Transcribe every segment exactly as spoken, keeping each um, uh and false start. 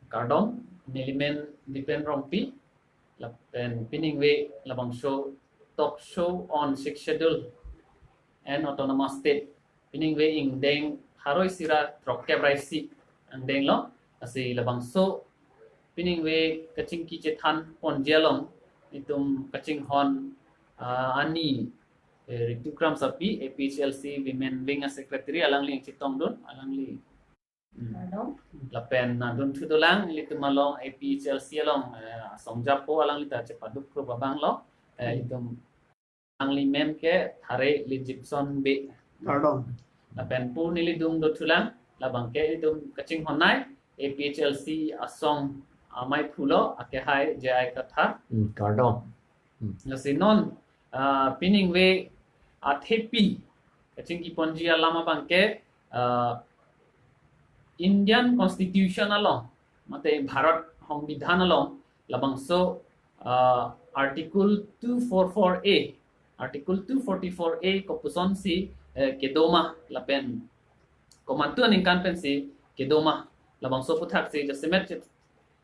Kardom, nelimen Dipen Rongpi, lapen piningve labangso talk show on Sixth Schedule and Autonomous State. Piningve ingdeng pharo isi ra throkkep ra isi angdeng lo, lasi labangso piningve kachingki chethan ponji along, itum kachinghon, ah, ani, eh, Ritu Kramsapi, A P H L C Women Wing a Secretary, alangli nangchetongdun, alangli. Hmm. Kardom. Lapen nangdunthu dolang, ilitum along A P H L C along, eh, asong japo alangli ta chepaduk krup abang lo, eh, Hmm. itum alangli mem ke Thare Lijipson Bey. Kardom. Lapen pu neli dungdothulang, labang ke itum kachinghon nei, A P H L C asong amei phulo, akehai J I Kathar. Hmm, kardom. Hmm. Lasi non, ah, piningve athepi kachingki ponji alam abang ke, ah, Indian Constitution along, mate Bharat Songbidhan along, labangso, ah, Article two four four A, Article two forty-four A kopuson si, eh, kedo ma lapen komantu aningkan pensi kedo ma, labangso aputhak si jasemet chet-,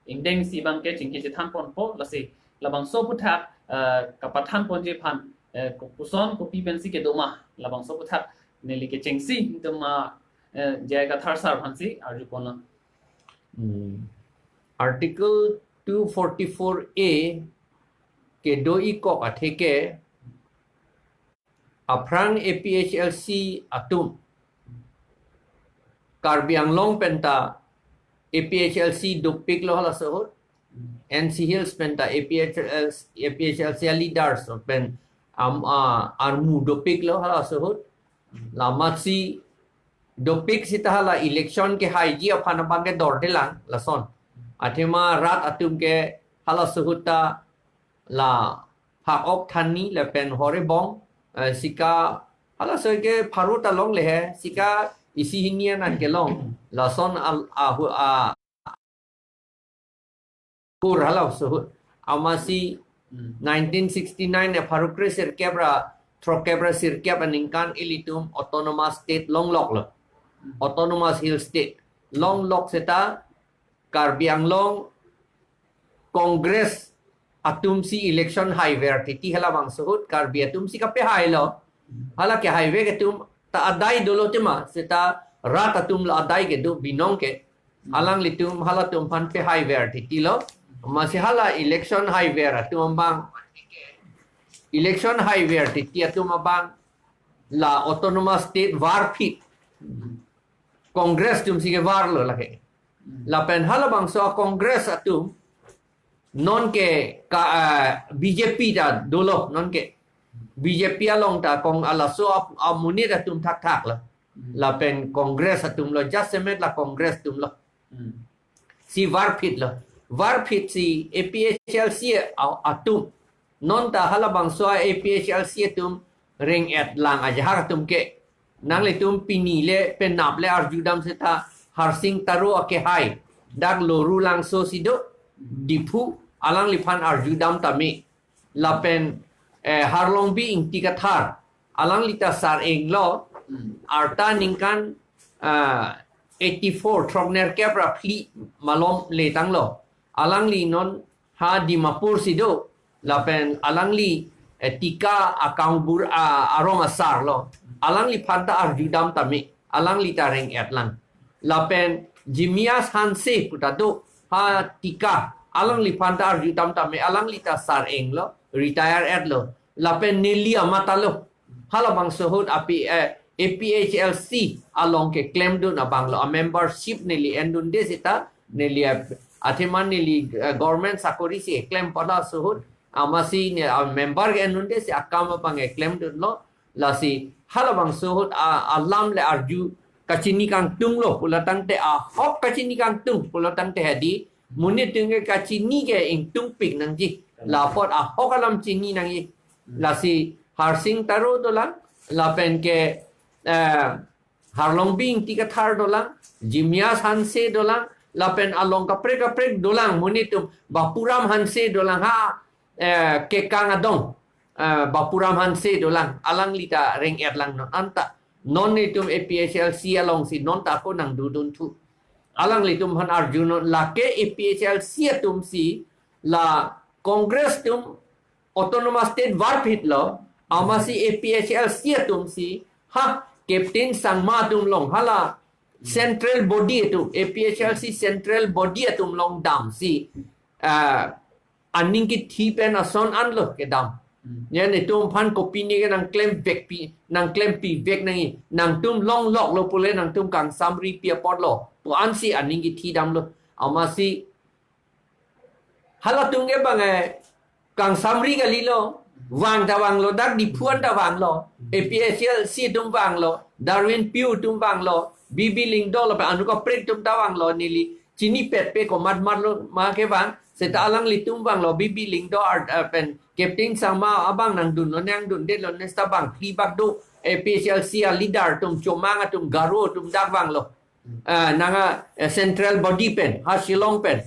ingdeng isi abang ke chingki chethan ponpo, lasi labangso aputhak, eh, kapathan ponji aphan, eh, kopuson kopi pensi kedo ma, labangso aputhak neli kechengsi itum, ah, eh, J I Kathar sir aphansi arju ponlo. Hmm. Article two forty-four A kedo-ikok athe ke aphrang A P H L C atum, Karbi Anglong penta A P H L C dopiklo halaso ahut, N C Hills penta A P H L C, A P H L C leaders pen am, ah, armu dopiklo halaso ahut. Lamasi dopik seta hala election kehaiji aphan abang ke dordelang lason. Athema rat atum ke halaso ahut ta la phak-ok thanni lapen hore bong, eh, sika halaso ke pharo ta longle he, sika isi hini anan kelong. Lason al-, ahu-, a-, kur halaso ahut. Amatsi Hmm. nineteen sixty-nine a pharo kre sirkep ra throkkep ra sirkep aningkan ilitum autonomous state longloklo. Hmm. Autonomous Hill State longlok seta Karbi Anglong Congress atumsi election haiver titi, halabangso ahut Karbi atumsi kapehailo. Hala kehaivek atum ta adai dolo tema, seta rat atum la adai kedo binong ke. Alanglitum halatum aphan pehaiver titilo. Amatsi hala election haiver atum abang, election haiver titi atum abang la autonomous state varphit. Congress atumsi kevarlo lake. Hmm. Lapen halabangso a Congress atum nonke ka, ah, B J P ta dolo nonke. B J P along ta kong alaso ap-, amonit atum thakthak lo. Hmm. Lapen Congress atumlo, jasemet la Congress atumlo. Hmm. Si varphitlo. Varphit si A P H L C a-, atum. Non ta halabangso a A P H L C atum reng-et lang ajahak atum ke. Nanglitum pini le penap le arjudam seta Harsing Taro akehai dak Loru Langso si do, Diphu, alangliphan arjudam tame. Lapen, eh, Harlongbi Ingti Kathar, alangli ta sar-eng lo, Hmm. arta ningkan, ah, eighty-four, throknerkep ra phli malom letanglo. Alangli non ha Dimapur si do, lapen alangli, eh, Tika akang bur a, arong asar lo. Alangliphan ta arjudam tame, alangli ta reng-et lang. Lapen Jimias Hanse pu ta do, ha Tika, alangliphan ta arjudam tame, alangli ta sar-eng lo, retire et lo. Lapen neli amat ta lo. Halabangso ahut api, eh, A P H L C along keklemdun abang lo, a membership neli endunde seta, neli, eh, athema neli, eh, government sakori si klem pada suhut, amatsi ne, a member ke endunde si akam abang keklemdunlo, lasi halabangso ahut a, alam le arju kachini kangtung lo pulo tangte, ahok kachini kangtung pulo tangte hadi, monit atum ke kachini ke ingtungpik nangji, lapot ahok alam chini nangji. Lasi Harsing Taro dolang, lapen ke, eh, Harlongbi Ingti Kathar dolang, Jimias Hanse dolang, lapen along kaprek kaprek dolang, monit atum Bapuram Hanse dolang ha, eh, Kekang adong, eh, Bapuram Hanse dolang, alangli ta reng-et lang non anta. Non itum A P H L C alongsi non ta ako nangdudunthu. Alanglitum aphan arjunon, lake A P H L C atumsi la Congress atum autonomous state varphitlo, amatsi A P H L C atumsi, ha, Captain Sangma atum along, hala central body atum, A P H L C central body atum along damsi, ah, aning kithi pen ason anlo kedam. Hmm. Ya, netum aphan kopine ke nangklem vekpi, nangklempi vek nangji. Nangtum longloklo pule nangtum kangsamri pi apotlo pu ansi aning kithi damlo. Amatsi halatum ke bang, eh, kangsamri kalilo, vang ta vanglo, dak Diphu an ta vanglo, A P H L C atum vanglo, Darwin Piew atum vanglo, B B Lyngdoh lapen anu kaprek atum ta vanglo, neli chinipet pe komat matlo ma kevang, seta alanglitum vanglo, B B Lyngdoh ar, eh, pen Captain Sangma abang nangdunlo, nangdundetlo, ne seta bang phli bak do, A P H L C aleader atum, Chomang atum, Garo atum dak vanglo. Ah, nang a, eh, central body pen, ha Shillong pen,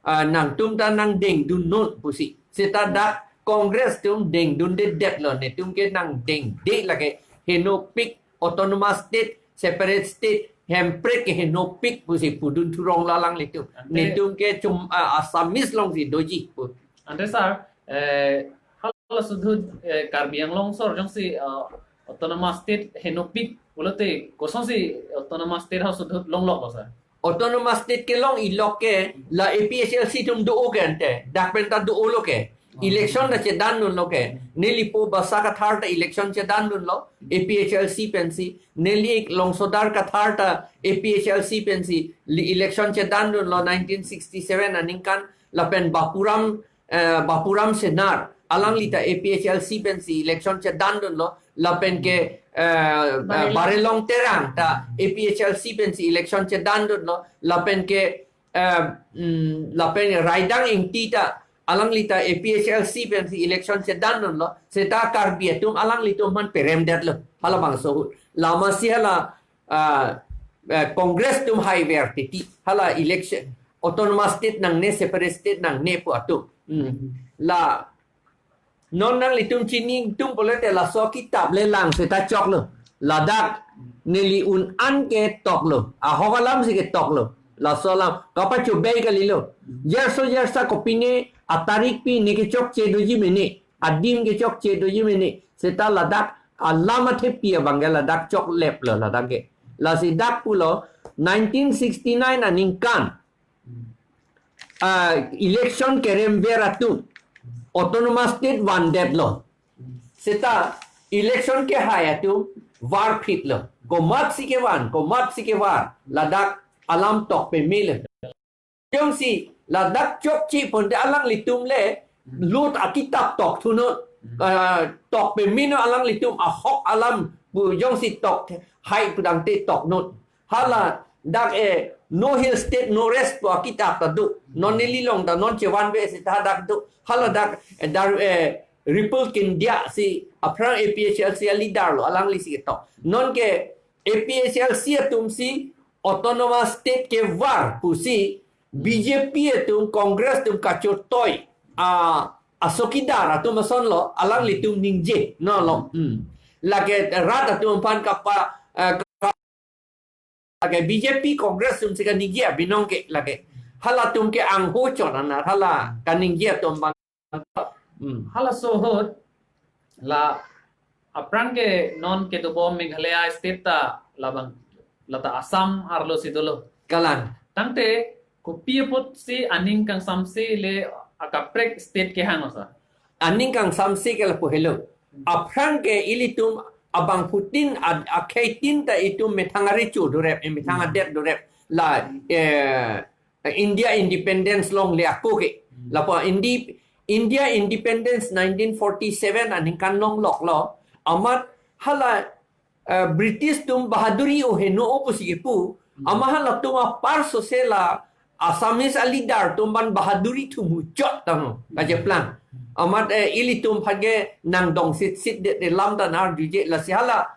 ah, nangtum ta nangdengdunnon pusi. Seta dak Congress atum dengdundedetlo, netum ke nangdengde lake henopik, autonomous state, separate state, Hemprek ke henopik pusi pudun thurong alanglitum. Ante netum ke chom, ah, Assamese alongsi doji pu. Ante sir, eh, halaso ahut, eh, Karbi Anglong sor jongsi, eh, autonomous state henopik pulote kosonsi autonomous state halaso ahut longloklo sir? Autonomous state kelong-ilok ke la A P H L C atum do-o ke ante. Dak pen ta do-olo ke. Election ta chedandunlo ke. Neli po Basa Kathar ta election chedandunlo, A P H L C pensi. Neli Longsodar Kathar ta A P H L C pensi li election chedandunlo nineteen sixty-seven aningkan, lapen Bapuram, eh, Bapuram Senar, alangli ta A P H L C pensi election chedandunlo, lapen ke, eh, eh, Barelong. Barelong Terang ta A P H L C pensi election chedandunlo, lapen ke, eh, mm, lapen Raidang Ingti ta alangli ta A P H L C pensi election chedandunlo, seta Karbi atum alanglitum aphan peremdetlo, halabangso ahut. Amatsi hala, ah, eh, Congress atum haiver titi, hala election, autonomous state nangne, separate state nangne pu atum. Hmm. La non nanglitum chini atum pulote laso akitap le lang seta choklo. Ladak neli un-an ke toklo. Ahok alamsi ke toklo. Laso alam kapachobei kalilo. Jerso jersa kopine atarik pi ne kechokche doji mene, adim kechokche doji mene. Seta ladak alam athepi abang ke ladak chokleplo ladak ke. Lasi dak pulo nineteen sixty-nine aningkan, ah, election keremver atum autonomous state vandetlo. Seta election kehai atum varphitlo. Komatsi kevan, komatsi kevar, ladak alam tok pemelo. Jongsi ladak chokche ponte alanglitum le lut akitap tok thunon, ah, tok pemelo alanglitum, ahok alam pu jongsi tok hai pudangte toknon. Hala dak, eh, No Hill State No Rest pu akitap ta do. Non neli along ta non chevanve seta dak do. Hala dak, eh, dar, eh, Ripple Kindia si aphrang A P H L C aleader lo, alanglisi ketok. Non ke A P H L C atumsi autonomous state kevar pusi B J P atum, Congress atum kachotoi, ah, achowkidar atum asonlo, alanglitum ningje nolo. Hmm. Lake rat atum aphan kapa, eh, lake B J P, Congress atumsi kaningje abinong ke lake. Halatum ke angho chot anar, hala kaningje atum abang. Hmm. Halaso ahut la aphrang ke non kedo bom Meghalaya state ta labang, lata Assam arlosi dolo. Kalang. Tangte kopi apotsi aning kangsamse le akaprek state kehanglo sir? Aning kangsamse ke lapu helo. Aphrang ke ilitum abangphutin ad-, akheitin ta itum methang arecho dorep, eh, methang, hmm, adet dorep. La, eh, India independence longle ako ke. Hmm. Lapu Indi-, India independence nineteen forty-seven aningkan longloklo. Amat hala, eh, British atum bahaduri o heno o pusi kepu. Hmm. Amat halatum apar sose la Assamese aleader atum aphan bahaduri thu muchot tanglo. Kacheplang. Amat, eh, ilitum aphan ke nangdong sitsit det, det lam ta nang arjuje, lasi hala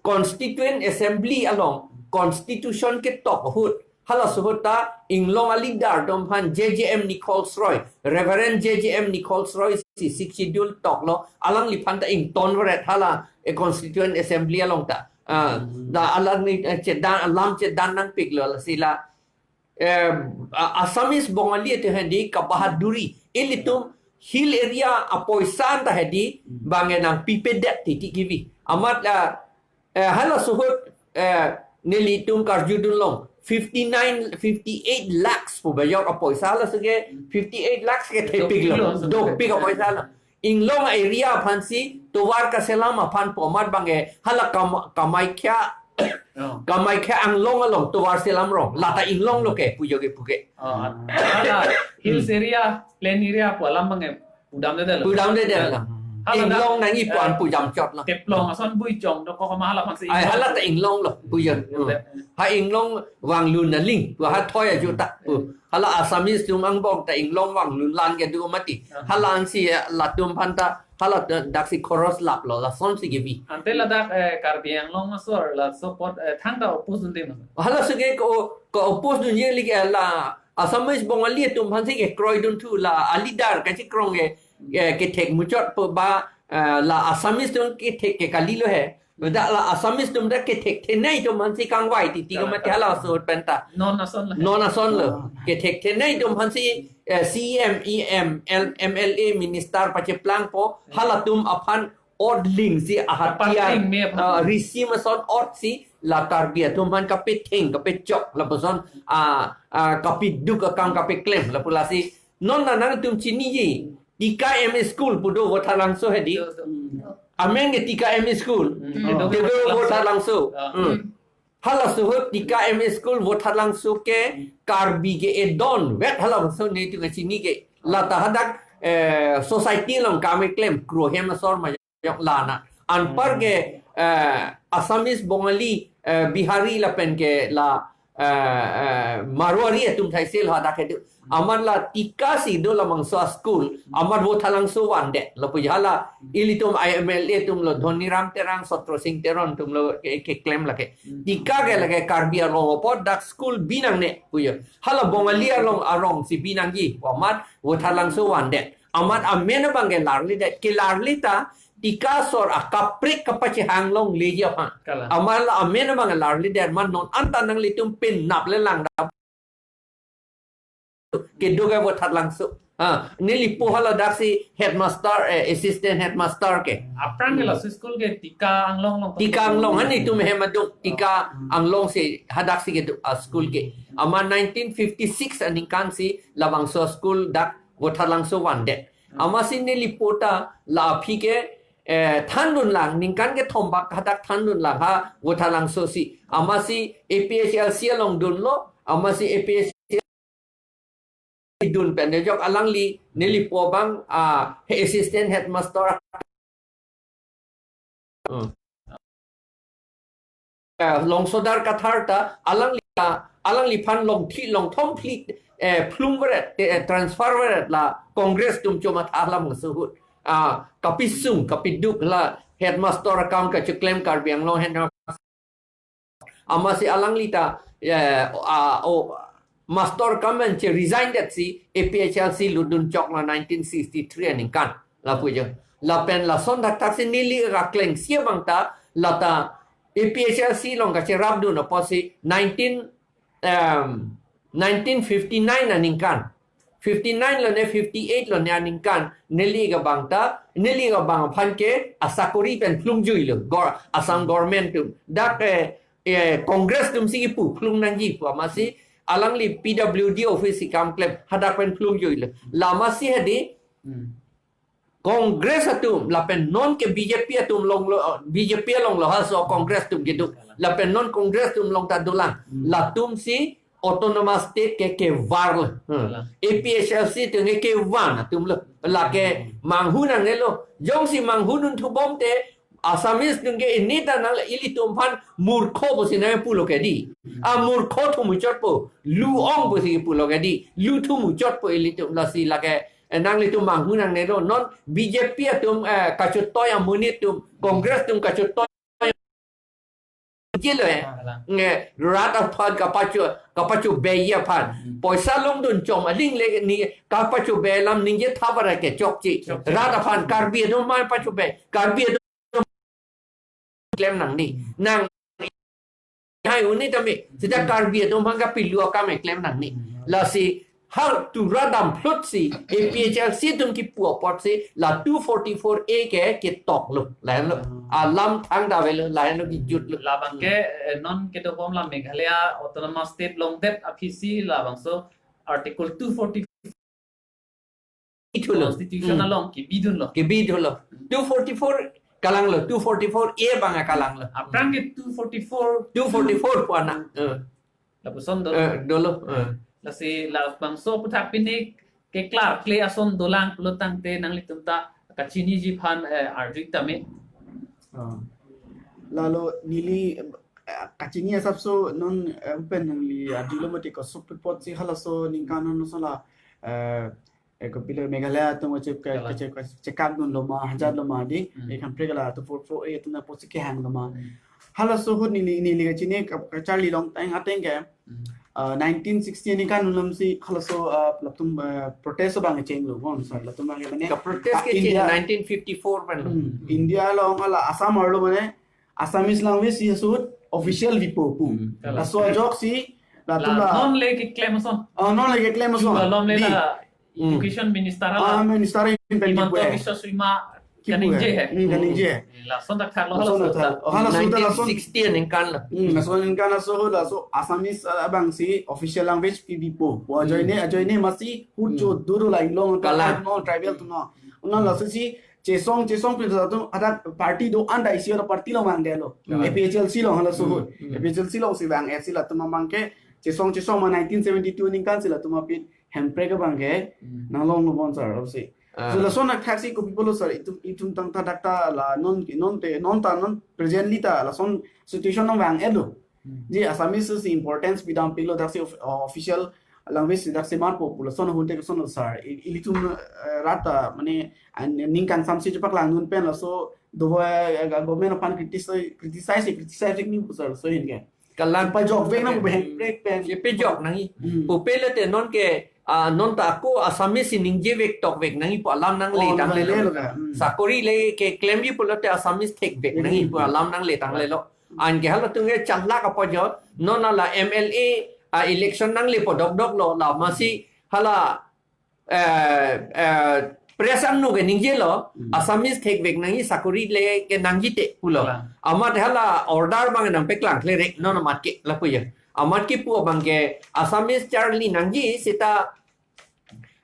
Constituent Assembly along constitution ketok ahut, halaso ahut ta inglong aleader atum aphan J J M Nichols Roy, Reverend J J M Nichols Roy si Sixth Schedule toklo, alangliphan ta ingtonveret hala, eh, Constituent Assembly along ta. Ah, hmm, da alangli, eh, chedan, alam chedan nangpiklo, lasi la eh, a- Assamese Bongali atum hedi kabahaduri. Ilitum hill area apoisa anta hedi bang nangpipedet titi kivi. Amat la, eh, halaso ahut, eh, nelitum karjudun long fifty nine, fifty eight lakhs pu bejok apoisa, halaso ke fifty eight lakhs ke thepik lo. Dopik lo, dopik apoisa lo. Inglong area aphansi tovar kaselam aphan pu amat bang ke hala Kam- Kamakhya, Oh. Kamakhya Anglong along tovar selam rong. Lata Inglong lo ke pujo ke puke. Oh, hala hills area, plain area pu alam bang ke pudamdedet lo. Pudamdedet lo. Hala dak, Inglong nangji pu an eh, pujam chot lo. Teplong ason bui chong dokok ma hala aphansi. Ai, hala ta Inglong lo pujo. Hmm. Ha Inglong vanglun aling pu ha thoi ajo ta pu. Hala Assamese atum angbong ta Inglong vanglun lan ke do mati. Ah. Hala ansi, eh, latum aphan ta hala ta daksi khoros lap lo, lasonsi kivi. Ante ladak, eh, Karbi Anglong asor laso apot, eh, thangta oppose dunde ma? Halaso ke ko ko oppose dunji, eh, la Assamese Bongali atum aphansi kekroidunthu, la a-leader kachikrong ke, eh, kethek muchot pu ba, eh, la Assamese atum kethek ke kali lo he. Dak la Assamese atum dak kethek thenei atum aphansi kangvai titi ke mati halaso ahut penta. Non ason lo. Non ason lo. Kethek thenei atum aphansi, eh, C E M, E M, L- M L A, minister pacheplangpo, halatum aphan ot lingsi ahathiar, Kapatling me aphan. Ah, risi mason otsi la Karbi atum aphan kapetheng, kapechok, lapuson, ah, ah, kapiduk akam kapeklem, lapu lasi. Non na nangtum chiniji, Tika M E School pu do Vothatlangso hedi. Amen ke Tika M E School. Hmm. Kedo Vothatlangso. Ah. Hmm. Halaso ahut Tika M E School Vothatlangso ke Karbi ke edon vet, halaso netum kachini ke. Lata hadak, eh, society along kam keklem kro hem asor ma yok lana. Anpar ke, eh, Assamese, Bongali, eh, Bihari lapen ke la, eh, eh, Marwari atum thaisel hadak kedo. Amat la Tika si do labangso a-school, amat Vothatlangso vandet. Lapu hala ilitum I M L A atum lo, Dhoniram Terang, Satro Singh Teron atum lo ke, keklem lake. Tika ke lake Karbi along apot dak school binangne pujo. Hala Bongali along arongsi binangji pu amat Vothatlangso vandet. Amat amen abang ke larlidet, kelarli ta Tika asor akaprek kapachehang longleji aphan. Kalang. Amat la amen abang larlidet, amat non anta nanglitum pen nap le langdam kedo ke Vothatlangso. Ha, neli po hala daksi headmaster, eh, assistant headmaster ke. Aphrang ke laso school ke Tika Anglong along. Tika Anglong, ha netum hem adung, Tika Anglong si hadaksi kedo a-school ke. Amat nineteen fifty-six aningkan si labangso school dak Vothatlangso vandet. Amatsi neli po ta la aphi ke, eh, thandun lang, ningkan kethom bak hadak thandun lang ha Vothatlangso si. Amatsi A P H L C along dunlo, amatsi A P H L C dun pen dejok alangli, neli po abang, ah, assistant headmaster. Hmm. Eh, Longsodar Kathar ta alangli ta, alangliphan longthi, longthom phli, eh, phlum veret, eh, transfer veret la Congress atum chomatha labangso ahut. Ah, kapisung, kapiduk la headmaster akam kacheklem Karbi Anglong hen. Amatsi alangli ta, eh, ah, o, master akam pen che-resign detsi A P H L C lutdun chok la nineteen sixty-three aningkan. Lapu jo. Lapen lason thakthak si neli kakleng si abang ta, lata A P H L C along kacherapdun apotsi nineteen, em, nineteen fifty-nine aningkan. Fifty-nine lone fifty-eight lone aningkan, neli kabang ta, neli kabang aphan ke asakori pen phlungjuilo, gor-, Assam government atum. Dak, eh, eh, Congress atum si kipu, phlung nangji pu amatsi, alangli P W D office si kam klem, hadak pen phlungjuilo. La amatsi hedi, Hmm. Congress atum, lapen non ke B J P atum longlo, B J P longlo halaso Congress atum kedo. Lapen non Congress atum along ta dolang. Hmm. Latum si autonomous state ke kevar lo. Hmm. Kalang. A P H L C atum ke kevan atum lo. Lake manghu nangnelo. Jongsi manghu dunthubom te Assamese atum ke ini ta nang ilitum aphan murkho pusi nangpulo ke di. A murkho thumuchotpo, lu-ong pusi pulo ke di. Lu thumuchotpo ilitum, lasi lake, eh, nanglitum manghu nangnelo. Non B J P atum, eh, kachotoi amonit atum, Congress atum kachotoi kilo, eh. Nge, rat aphan kapacho, kapachobeji aphan. Hmm. Poisa longdun chom aling le ni kapachobe alam ningje thabar ke chokche. Chokche. Rat aphan Karbi atum mai pachobe. Karbi atum klem nangji. Nang hai un-e tame. Seta Karbi atum aphan kapilu akam keklem nangne. Lasi hal tura damphlut si A P H L C atum kipu apotsi la two forty-four A ke ketok lo. Lahenlo. Alam thangta avelo, lahenlo kijut lo. Labang ke, eh, non kedobom la Meghalaya Autonomous State longdet aphisi labangso Article two forty Ithulo. Constitution along kibidunlo. Kibidunlo. Two forty-four kalanglo, two forty-four A abang kalanglo. Aphrang ke two forty-four. Two forty-four pu anak. Eh. Lapuson dolo. Eh, dolo. Eh. Lasi labangso aphuthak pini keklar kle ason dolang pulo tangte nanglitum ta kachiniji aphan, eh, arju tame. Ah. Lalo neli, eh, kachini asapso non, eh, pen nangli arjulo mati kosok pipot si halaso ningkan non sola, eh, eh, kopilo Meghalaya atum kachep ka-, Kalang. Kachep ka-, chekak dunlo ma, hajat lo ma di, Hmm. eh, Hemprek la two forty-four A atum apotsi kehang lo ma. Hmm. Halaso ahut neli, neli kachini ka-, kacharli long tang ateng ke, Hmm. ah, nineteen sixty aningkan alam si halaso, ah, latum, ah, protest abang chenglo, bon, sir, latum abang ke mane, Ka protest ka ke cheng India, nineteen fifty-four pen lo. Hmm, India along hala Assam arlo mane, Assamese language si ahut official pipo pu. Hmm. Laso ajoksi, latum La la, non le keklem ason. Oh, non le keklem ason. Alom le Di. La Hmm. Education Minister Ah, hala Minister in pen Himanta kipu eh. Biswa Sarma Kipu kaningje eh. hai. Hmm, kaningje hai. Lason thakthak lo Lason halaso thakthak. ta. Oh, halaso ta lason. Nineteen sixty aningkan lo. Hmm, lason aningkan laso, laso Assamese, ah, abang si official language pipo. Wa Hmm. ajoine, ajoine masi hucho Hmm. duro la inglong Kalang. no tribal atum no. Una Hmm. laso si chesong, chesong pin satu ada party do-an ta isi ada party lo mangdelo. Hmm. A P H L C lo halaso Hmm. ahut. Hmm. A P H L C lo si vang eh si latum abang ke chesong, chesong ma nineteen seventy-two aningkan si latum aphi Hemprek abang ke Hmm. nanglonglo bon sir, apotsi. Ah. So lason athak si kopi pulo sir, itum, itum tangta dak ta la non, non te, non ta non presently ta lason situation nangvang etlo. Hmm. Ji Assamese si importance pidam pilo dak si of-, official language dak si mar po pulo son ahut te son sir. I-, ilitum, eh, rat ta mane an-, ningkan samsi chepaklang dun pen laso do, eh, government aphan criticize, criticize, criticize ni pu sir, so ahin ke. Kalang. Pajok vek nang pu Hemprek pen. Chepajok nangji. Hmm. Pupe le te non ke, ah, non ta ako Assamese si ningje vek tok vek nangji pu alam nangle Oh, tang nangle lelo. lo ka. Hmm. Sakori le keklemji pulote Assamese thek vek Hmm. nangji pu alam nangle tang lelo. Anke halatum ke chalak apot jo, non hala M L A, ah, election nangle po dokdok lo, la masi hala eh, eh, press angno ke ningjelo, Hmm. Assamese thek vek nangji sakori le ke nangji te pulo. Kalang. Amat hala order abang nangpeklang klerek non amat ke lapu ya. Amat kipu abang ke Assamese charli nangji seta,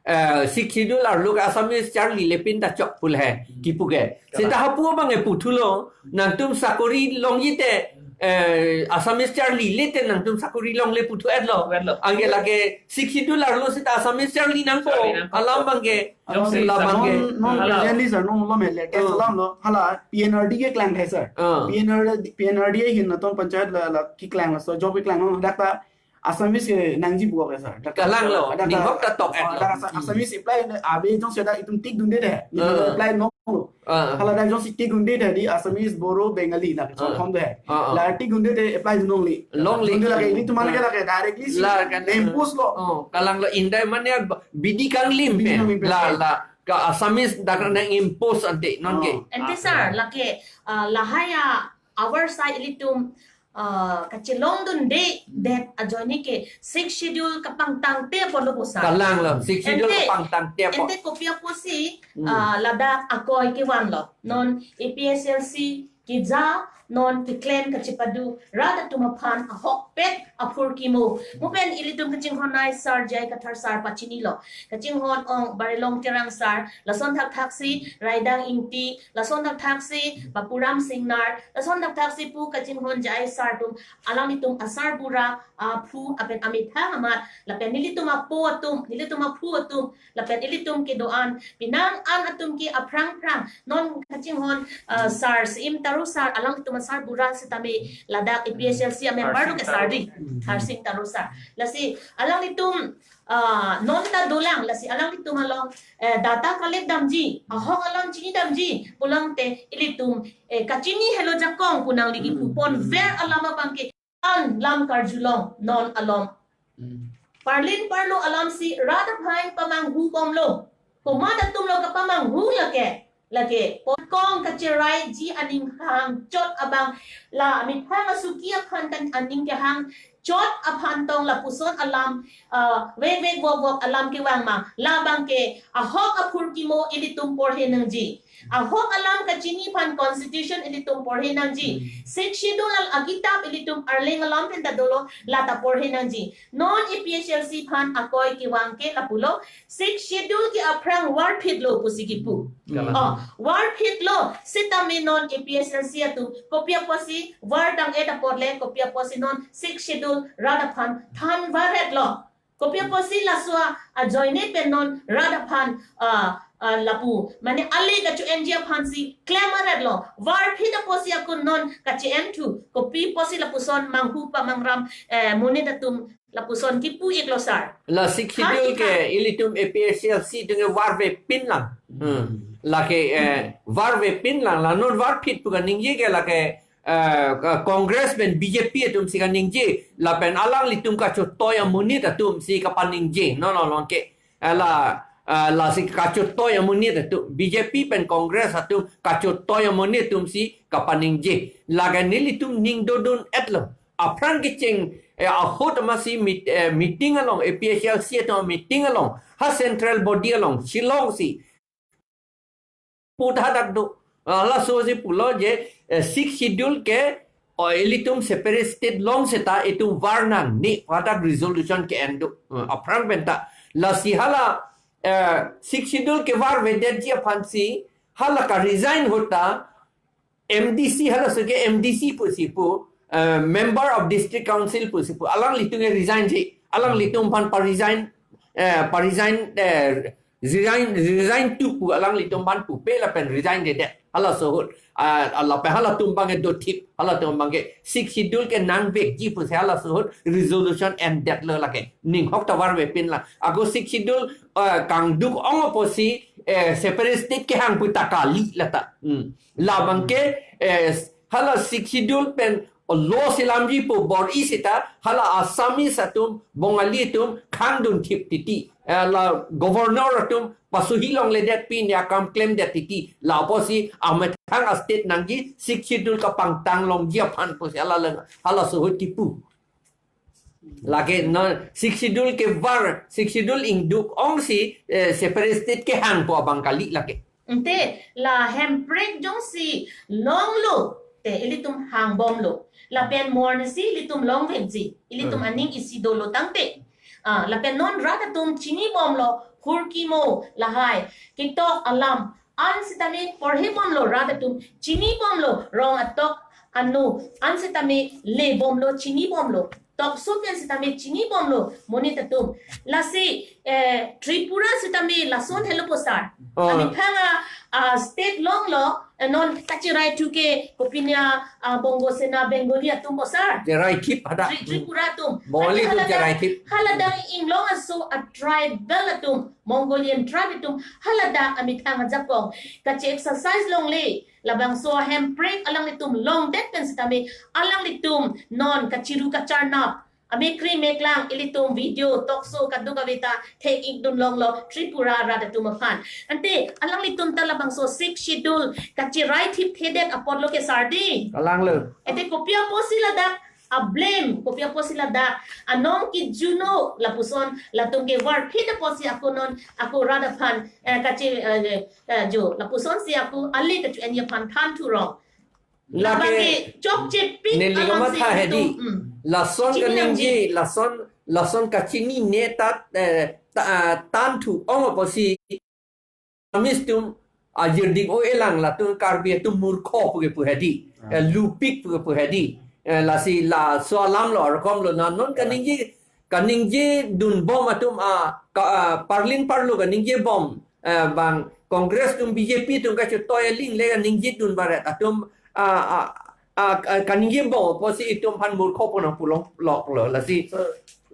eh, Sixth Schedule arlo ke Assamese charli le pin ta chok pulo he Hmm. kipu ke. Kalang. Seta hapu abang ke puthulo nangtum sakori longji te, eh, Assamese charli le te nangtum sakori longle puthu etlo. Etlo. Anke lake Sixth Schedule arlo seta Assamese charli nangpo. Charli nangpo. Alam abang ke. Jongsi Alam abang ke. Non, non Alam. presently sir, non lo me latest Oh. alam lo. Hala P N R D keklang hai sir. Ah. P N R D, P N R D ahin nangtum panchayat la, la keklang laso job keklang non dak ta Assamese ke nangji pu ke sir. Dak ta Kalang lo, dak ta ninghok ta tok Oh, etlo. dak Asa-, Hmm. Assamese apply na, abe jongsi dak itum tik dunde de. Ni Ah. apply nonglo. Ah. Hala dak jongsi tik dunde de di Assamese, Bodo, Bengali la Ah. chongkhom de. Ah, ah. La tik dunde de apply dunlongle. Longle. Dunde lake ilitum aphan ke Ah. lake directly si La kan, impose lo. Oh, kalang lo indai mane bidi kanglim Bidi pen. kanglim pen. La, la. Ka Assamese dak nang impose ante non ke. Oh. Ante Ah, sir, ah. lake, ah, lahai a our side ilitum, ah, kachelong dunde det ajoine ke Sixth Schedule kapangtang te apotlo pu sir. Kalang lo, Sixth Schedule Ante, kapangtang te apot. ante kopi apotsi, Hmm. ah, ladak akoi kevan lo. Non A P H L C keja, non keklem kachepadu rat atum aphan ahokpet aphurkimo. Mo pen ilitum kachinghon nai sir J I Kathar sir pachinilo. Kachinghon ong Barilong Terang sir, lason thakthak si Raidang Ingti, lason thakthak si Bapuram Singnar, lason thakthak si pu kachinghon J I sir atum, alanglitum asarbura, aphu, apen amethang amat, lapen nelitum apo atum, nelitum aphu atum, lapen ilitum kedo-an, pinang an atum ke aphrang phrang, non kachinghon, ah, sir, Siim Taro sir, alanglitum asarbura sitame, ladak A P H L C amember lo ke Harsing Taro. sir di, Hmm. Harsing Taro sir. Lasi, alanglitum, ah, non ta dolang, lasi alanglitum along, eh, data collect damji, ahok along chini damji, pulang te ilitum, eh, kachini helo jakong pu nangli kipu Hmm. pon ver alam abang ke an lam karjulong non alom. Hmm. Parlin parlo alam si rat aphai pamanghu bomlo. Komat atum lo kapamanghu lake, lake pon kong kacheraiji aning hangchot abang, la amethang asuki aphan kan aning kehangchot aphan tong lapuson alam, ah, vekvek vokvok alam kevang ma. Labang ke ahok aphurkimo ilitum porhe nangji. Ahok alam kachini aphan constitution ilitum porhe nangji. Hmm. Sixth Schedule al akitap ilitum Arleng alam pen ta dolo, lata porhe nangji. Non A P H L C aphan akoi kevang ke lapulo, Sixth Schedule ke aphrang varphitlo pusi kipu. Kalang. Oh, varphitlo sitame non A P H L C atum kopi apotsi var tang-et apot le, kopi apotsi non Sixth Schedule rat aphan than varetlo. Kopi apotsi laso ajoine pen non rat aphan, ah, ah, lapu, mane ale kacho-enji aphansi klem varetlo. Varphit apotsi ako non kache-enthu. Kopi apotsi lapuson manghu pamangram, eh, monit atum lapuson kipu-iklo sir. La Sixth Schedule ke ilitum A P H L C atum ke varvepin lang. Hmm. Lake, eh, varvepin lang. La non varphit pu kaningje ke lake, eh, Congress pen B J P atumsi kaningje. Lapen alanglitum kachotoi amonit atumsi kapaningje. No, no, no, ke. Eh, la, eh, lasi kachotoi amonit atum. B J P pen Congress atum kachotoi amonit atumsi kapaningje. Lake nelitum ning dodun-etlo. Aphrang kecheng, eh, ahut amatsi meet-, eh, meeting along, A P H L C atum meeting along, ha central body along, Shillong si. Puthadak do. Ah, laso si pulo je, eh, Sixth Schedule ke, oh, ilitum separate state long seta itum var nangne, puthadak resolution ke-en do. Eh, aphrang penta. Lasi hala, eh, Sixth Schedule kevarvedetji aphansi, hala ka-resign ahut ta, M D C, halaso ke M D C pusi pu, eh, Member of District Council pusi pu, alanglitum ke resign si, alanglitum aphan pa-resign, eh, pa-resign, eh, resign, resign tu pu, alanglitum aphan pupe lapen resign dedet. Halaso ahut, ah, lapen halatum abang ke dothip, halatum abang ke Sixth Schedule ke nangvekji pusi halaso ahut resolution endetlo lake. Ning ahok ta varvepin lang. Ako Sixth Schedule, eh, kangduk-ong apotsi, eh, separate state kehang pu ta kali lata. Hmm. Labang ke, eh, hala Sixth Schedule pen law selamji pu bor-i seta, hala Assamese atum, Bongali atum, khangdun thip titi. Eh, la governor atum, pasuhi longledet pen akam klemdet titi. La apotsi amethang a-state nangji, Sixth Schedule kapangtang longji aphan pusi hala leng, halaso ahut kipu. Lake non Sixth Schedule kevar, Sixth Schedule ingduk-ong si, eh, separate state kehang pu abang kali lake. Ante la hemprek jongsi longlo te ilitum hangbomlo. Lapen mornisi ilitum longvekji. Ilitum Hmm. aning isi dolo tangte. Ah, lapen non rat atum chinibomlo, phurkimo lahai, ketok alam, an sitame porhebomlo rat atum, chinibomlo rong atok anu, an sitame lebomlo, chinibomlo. Tokso pen sitame chinibomlo monit atum. Lasi, eh, Tripura sitame lason helo po sir. Oh. Amethang a, ah, state longlo, eh, non kacherai thu ke kopi ni a, ah, Bongo Sena Bengali atum po sir. Cherai thip hadak. Tri-, Tripura atum. Bongali atum cherai thip. Haladak inglong aso a-tribal atum, Mongolian tribe atum, haladak amethang ajakong kache-exercise longle. Labangso hemprek alanglitum longdet pen sitame alanglitum non kachiru kacharnap, amekri meklang ilitum video, talk show kadokave ta thek-ikdun longlo Tripura arat atum aphan. Ante alanglitum ta labangso Sixth Schedule kacherai thipthedet apotlo ke sir di. Kalanglo. Ante kopi apotsi ladak a-blame, kopi apotsi ladak anong kijuno lapuson latum kevarphit apotsi ako non ako rat aphan, eh, kache, eh, eh, jo lapusonsi ako ale kacho-enji aphan than thurong. Lake labang ke chokchepik neli alam kamatha si hedi. Itum, hmm. Lason chini kaningje, nangji. Lason, lason kachinine tat, eh, ta-, ah, than thu-ong apotsi Assamese atum ajirdik o-elang latum Karbi atum murkho pu kepu hedi. Ah. Eh, lupik pu kepu hedi. Eh, lasi laso alam lo, arkom lo na non kaningje, kaningjedun bom atum a, ka, a, parlin parlo kaningje bom. Eh, bang Congress atum B J P atum kachotoi aling le kaningjedun baret atum a, a, a, a, kaningje bom apotsi itum aphan murkho pu nangpulong loklo lasi. So,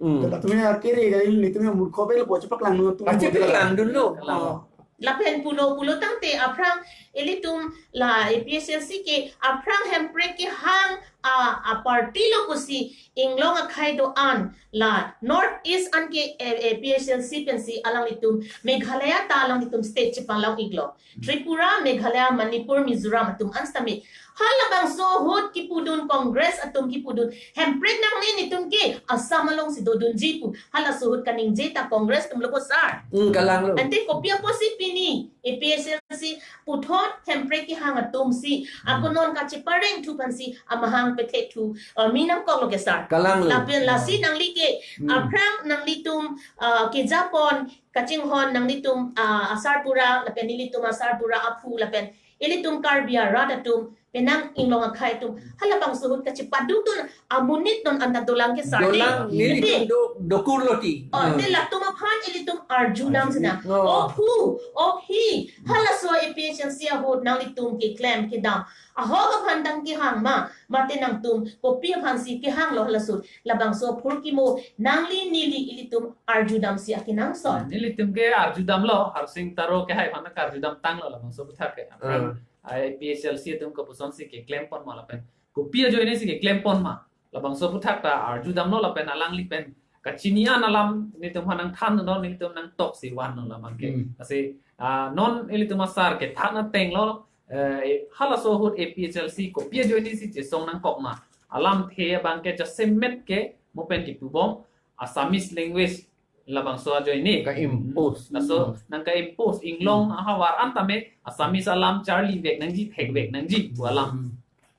hmm. Latum ya kere kali, latum ya murkho pen lo po chepaklangdun latum. Kachepaklangdunlo. Oh. Lapen pulo pulo tangte aphrang ilitum la A P H L C ke aphrang hemprek kehang a, a party lo pusi inglong akhei do-an la North East anke, eh, eh, A P H L C pensi alanglitum Meghalaya ta alanglitum state chepalong iklo. Tripura, Meghalaya, Manipur, Mizoram atum an sitame. Halabangso ahut kipudun Congress atum kipudun. Hemprek nangne netum ke Assam alongsi dodunji pu. Halaso ahut kaningje ta Congress atum lo ko sir. Hmm, kalang lo. Ante kopi apotsi pini A P H L C puthot Hemprek kehang atumsi ako non kachepareng thu aphansi amahang pethe thu, uh, mi nangkok lo ke sir. Kalang lo. Lapen lasi nangli ke, hmm, aphrang nanglitum, uh, kejapon kachinghon nanglitum, ah, asar pura, lapen nelitum asar pura aphu, lapen ilitum Karbi arat atum, penang inglong akhei atum, halabangso ahut kachepaduk dun amonit non anta dolang ke sir. Dolang, nelitum do, dokur lo ti. Oh, ah, te latum aphan ilitum arjudam sina. Oh. O phu, o phi, halaso A P H L C ahut nanglitum keklem kedam ahok aphan dang kehang ma, mate nangtum kopi aphansi kehang lo halaso ahut. Labangso aphurkimo nangli neli ilitum arjudamsi akenangsot. Nelitum ke arjudam lo, Harsing Taro kehai aphan karjudam tanglo labangso aputhak ke. Aphrang, ah, A P H L C atum kopusonsi keklem pon ma lapen kopi ajoinesi keklem pon ma. Labangso aputhak ta arjudam lo lapen alangli pen kachini an alam nelitum aphan nangthan lo, nelitum nangtoksi van lo labang ke. Hmm. Lasi, ah, non ilitum asar kethan ateng lo, eh, halaso ahut A P H L C kopi ajoinesi chesong nangkok ma. Alamthe abang ke jasemet ke mo pen kipubom Assamese language labangso ajoine. Ka-impose. Laso nangka-impose inglong ahavar an tame Assamese alam charlivek nangji, thekvek nangji pu alam. Hmm.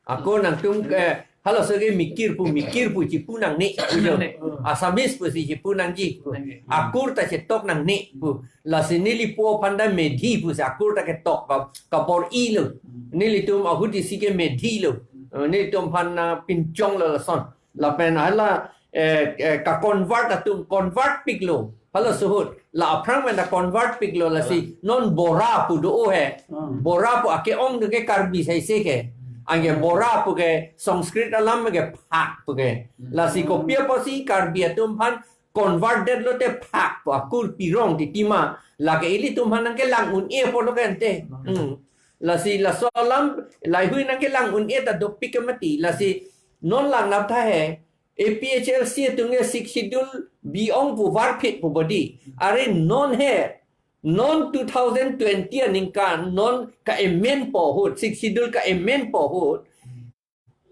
Ako nangtum, eh, halaso ke mikir pu, mikir pu chipu nangne pu jo. Nangne. Assamese pusi chipu nangji pu. Nangne. Akur ta chetok nangne pu. Lasi neli po aphan ta Methi pusi akur ta ketok ka, kabor-i lo. Nelitum ahut isi ke Methi lo. Eh, nelitum aphan, ah, pinchong lo lason. Lapen hala, eh, eh, ka-convert atum convert piklo. Halaso ahut la aphrang pen ta convert piklo lasi non Bora pu do-o he. Hmm. Bora pu ake-ong do ke Karbi saise ke. Anke Bora pu ke Sanskrit alam ke phak pu ke. Hmm. Lasi kopi apotsi Karbi atum aphan converted lote phak pu akur pirong titi ma. Lake ilitum aphan nangkelang un-e apotlo ke ante. Hmm. Hmm. Lasi laso alam laheihui nangkelang un-e ta dopik ke mati. Lasi non lang nap tha he. A P H L C atum ke Sixth Schedule bi-ong pu varphit pu bodi. Are non he, non two thousand twenty aningkan, non ka-amend po ahut, Sixth Schedule ka-amend po ahut.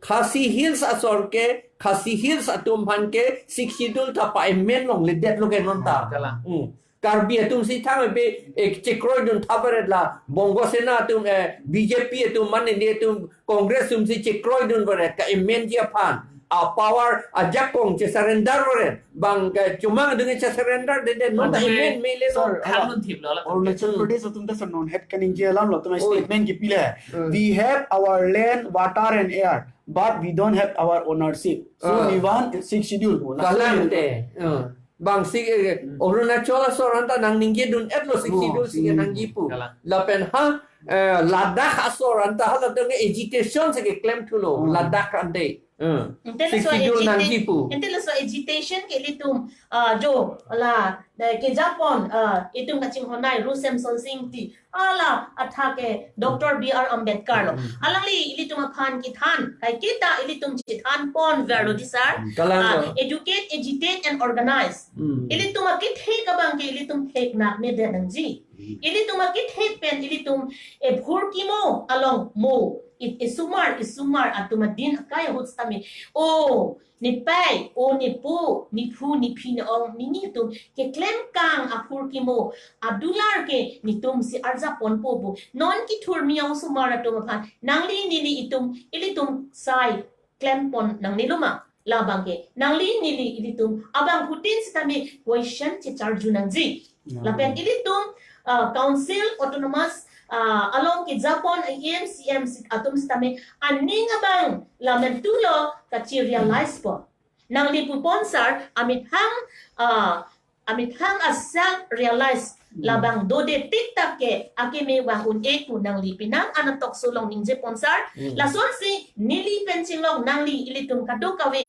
Khasi Hills asor ke, Khasi Hills atum aphan ke Sixth Schedule ta pa-amend longledet lo ke non ta. Kalang. Hmm. Karbi atum si thang pe, eh, chekroidun tha varet la, Bongo Sena atum, eh, B J P atum, mane neli atum, Congress atum si chekroidun varet, ka-amendji aphan. A-power ajakong che-surrender varet. Bang ke chomang adung che-surrender dedet, non ta amend mele lo. Sir, khanun thip lo la. Arunachal Pradesh atum ta sir non het kaningje alam lo, atum statement kipile. Hmm. We have our land, water and air, but we don't have our ownership. So we want Sixth Schedule. Kalang te. Hmm. Bang si, eh, Arunachal asor anta nangningjedun-et lo Sixth Schedule si kenangji pu. Kalang. Lapen ha, eh, Ladakh asor anta hala dong agitation si keklem thulo. Hmm. Ladakh ante. Hmm. Ante laso Sixth Schedule agita-, nangji pu. Ante laso agitation ke ilitum, ah, jo, la, eh, kejapon, ah, itum kachinghon nai Ru Semsonsing Ingti. Hala athak ke Doctor B R Ambedkar lo. Hmm. Alangli ilitum aphan kethan, kaiketa ilitum chethan pon verlo di sir. Hmm. Kalang lo. Ah, educate, agitate and organize. Hmm. Ilitum akethek abang ke ilitum thek nangnedet nangji. Hmm. Ilitum akethek pen ilitum ephurkimo along mo. It, isomar, isomar atum adin akai ahut sitame. Oh, nepei, o nepo, nephu, nephi, ne-ong, nini atum keklem kang aphurkimo adular ke netum si arjap ponpo pu. Non kethurmi osomar atum aphan nangli neli itum ilitum sai klem pon nangnelo ma? Labang ke nangli neli ilitum abangphutin sitame question checharju nangji. Hmm. Lapen ilitum, ah, Council Autonomous, ah, along kejapon A M C M si atum sitame aning abang lamen tu lo kachi-realize po. Nangli pupon sir, amethang, ah, amethang a-self-realize labang dode tik tak ke akeme vang un-e pu nangli penang ana talk show along ningje pon sir. Hmm. Lasonsi neli pen chinglong nangli ilitum kadokave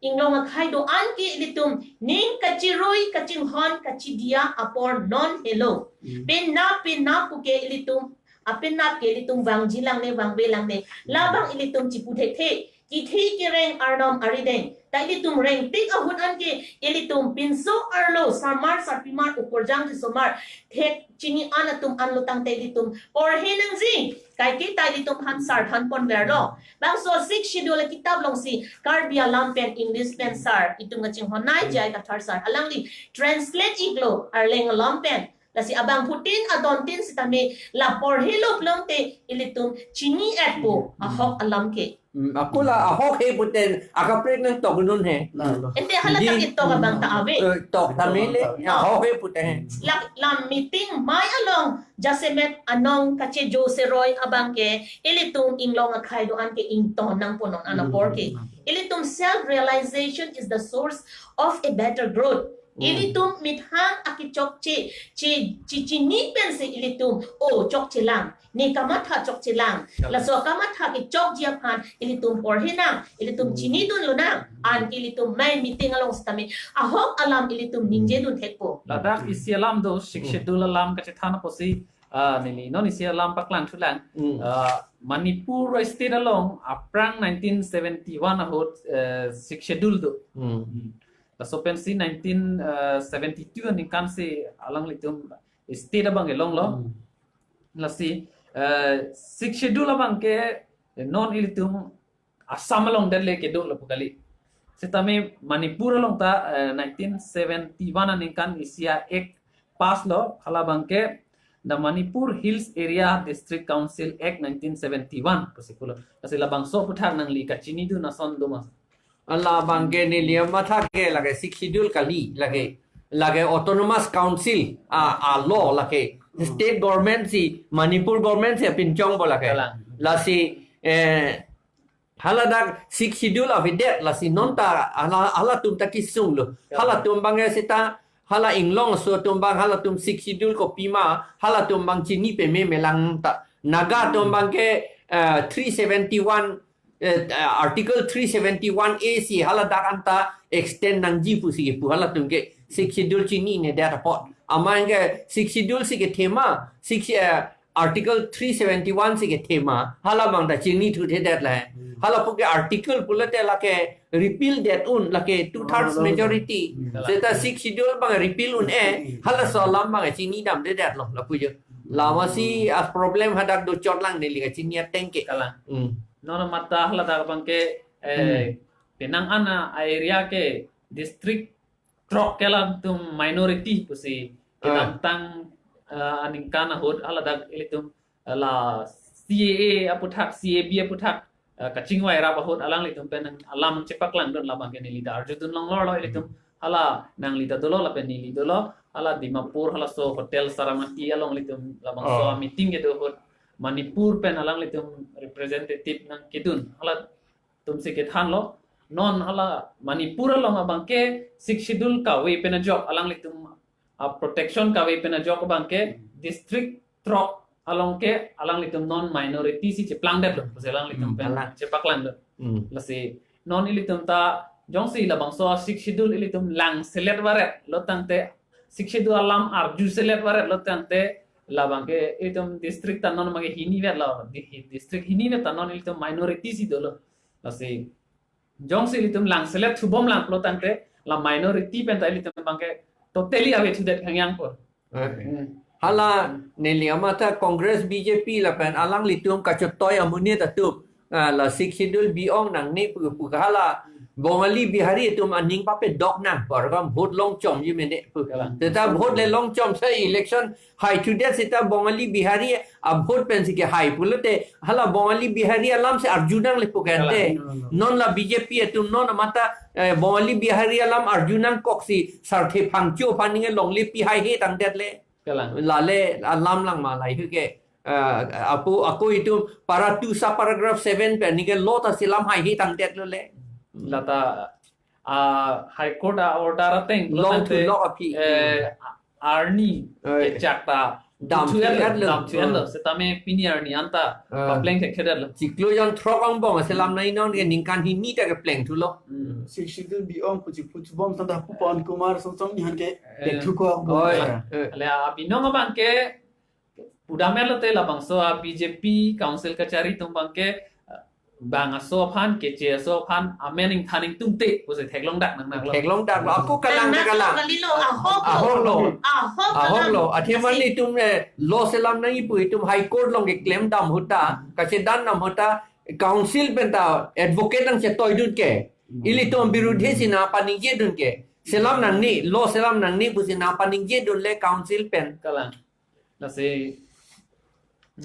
inglong akhei do-an ke ilitum ning kachirui kachinghon kachidiya apor non helo. Hmm. Penap penap pu ke ilitum, apenap ke ilitum vangji langne vangve langne. Labang ilitum chipu thekthe. kithi kireng arnam arideng ta ilitum rengtik ahut anke ilitum pinso arlo sarmar sarpimar ukorjang kesomar thek chini an atum anlo tangte ilitum porhe nangji. Kaike ta ilitum aphan sar than ponverlo. Bangso Sixth Schedule akitap alongsi Karbi alam pen English pen sar itum kachinghon nai J I Kathar sar alangli translate iklo Arleng alam pen. Lasi abangphutin adontin sitame la porhelo pulote ilitum chini-etpo ahok alam ke. Hmm, ako la ahok he puten akaprek nangtokdun he. Ente hala Di- tak itok abang ta ave. Eh, tok tame le, ahok he puten he. La, la meeting mai along jasemet anong kachejo seroi abang ke ilitum inglong akhei do-an ke ington nangpo non an apor ke. Ilitum self realization is the source of a better growth. Ilitum methang akichokche, che, che, chini pensi ilitum, oh, chokchelang. Ne kamatha chokchelang. Laso kamatha kechokji aphan ilitum porhe nang, ilitum chinidun lonang, anke ilitum mai meeting along sitame ahok alam ilitum ningjedun thekpo. Ladak isi alam do, Sixth Schedule alam kachethan apotsi, ah, neli non isi alam paklang thulang. Hmm. Ah, Manipur state along aphrang nineteen seventy-one ahut, eh, Sixth Schedule do. Hmm. Hmm. Laso pensi nineteen seventy-two aningkan si alanglitum state abang kelonglo. Hmm. Lasi, eh, Sixth Schedule abang ke non ilitum Assam along det le kedo lapu kali. Sitame Manipur along ta, eh, nineteen seventy-one aningkan isi a-act pass lo, hala abang ke the Manipur Hills Area District Council Act nineteen seventy-one pusi pulo. Lasi labangso aputhak nangli kachinidun ason do ma? Ala abang ke neli amatha ke lake Sixth Schedule kali, lake, lake Autonomous Council a, a law lake. State government si, Manipur government si pinchongpo lake. Kalang. Lasi, eh, haladak Sixth Schedule avedet, lasi non ta hala, halatum ta kesunglo. Kalang. Halatum abang ke seta, hala inglong aso atum abang halatum Sixth Schedule kopima, halatum abang chini peme melang ta. Naga atum abang ke, eh, three seventy-one, eh, Article three seventy-one A si haladak anta extend nangji pusi kepu, halatum ke Sixth Schedule chininedet apot. Amat ke Sixth Schedule si kethema, Sixth, eh, Article three seventy-one si kethema, hala abang ta chinithuthedet le. Hmm. Hala pu ke article pulote lake repeal det un, lake two thirds majority. Hmm. Seta Sixth Schedule abang repeal un-e, halaso alam abang chinidamdedetlo, lapu jo. Lasi a problem hadak dochotlang neli kachini ateng ke. Kalang. Hmm. Non amat ta haladak abang ke, eh, penang an a-area ke district throk ke latum minority pusi, ah, kedamtang, eh, aningkan ahut haladak ilitum, eh, la C A A aputhak, C A B aputhak, eh, kachingvai rap ahut alanglitum pen alam chepaklangdun, labang ke neli ta arjudun longlorlo ilitum. Hala nangli ta dolo lapen neli dolo, hala Dimapur halaso hotel Saramati along ilitum labangso, oh, meeting kedo ahut Manipur pen alanglitum representative nangkedun. Halatum si kethanlo. Non hala Manipur along abang ke Sixth Schedule kave pen ajok, alanglitum a protection kave pen ajok abang ke district throk along ke alanglitum non minority si cheplangdetlo, pusi alanglitum, hmm, pen, kalang, chepaklanglo. Hmm. Lasi non ilitum ta jongsi labangso Sixth Schedule ilitum langselet varetlo tangte, Sixth Schedule alam arjuselet varetlo tangte, labang ke ilitum district ta non abang ke hinivetlo, di-, district hinivet ta non ilitum minority si dolo. Lasi jongsi ilitum langselet thubomlanglo tangte, la minority pen ta ilitum abang ke totally avethudet khangyangpo. Eh. Hmm. Hala neli amatha Congress, B J P lapen alanglitum kachotoi amonit atum, ah, la Sixth Schedule bi-ong nangne pu, pu hala Bongali Bihari atum aning pape dok nang, por kam vote longchomji mene pu. Kalang. Seta vote le longchom, sa election haithudet seta Bongali Bihari a vote pensi kehai pulote, hala Bongali Bihari alam si arjunangle pu kente. Kalang. Non la B J P atum non amatha, eh, Bongali Bihari alam arjunangkoksi sarthe phangcho aphan ninge longle pi haihe tangdetle. Kalang. Lale alam lang ma lahei ke, eh, apo ako itum para two sub paragraph seven pen ninge law ta si lam haihe tangdetlo le. Lata, ah, High Court a-order ateng, longthu tangte, lok aphi, eh, arni, eh, kechak ta damthu-etlo, damthu-etlo, damthu-etlo. Sitame pini arni anta, ah, papleng thekthe-etlo. Chiklo jon throk angbong si lam nai non ke ningkan hini ta keplengthulo. Hmm. Sixth Schedule bi-ong pusi puchubom santa Pawan Kumar Songchon nihan ke, eh, pekthuko angbong. Oi, eh. Ale abinong abang ke pudamlo te labangso a B J P council kachari atum abang ke, eh, bang aso aphan, keche aso aphan amen ingthan ingtungte pusi theklongdak nangnanglo. Theklongdaklo, ako kalang Nang kalang. Kalilo, ahok lo. Ahok lo. Ahok Ahok kalang. Lo. Athema Asi. Nelitum eh, law selam nangji pu itum High Court along keklem dam ahut ta, kachedan dam ahut ta, council pen ta advocate nangchetoidun ke. Ilitum birudhe si nangpaningjedun ke. Selam nangne, law selam nangne pusi nangpaningjedun le council pen. Kalang. Lasi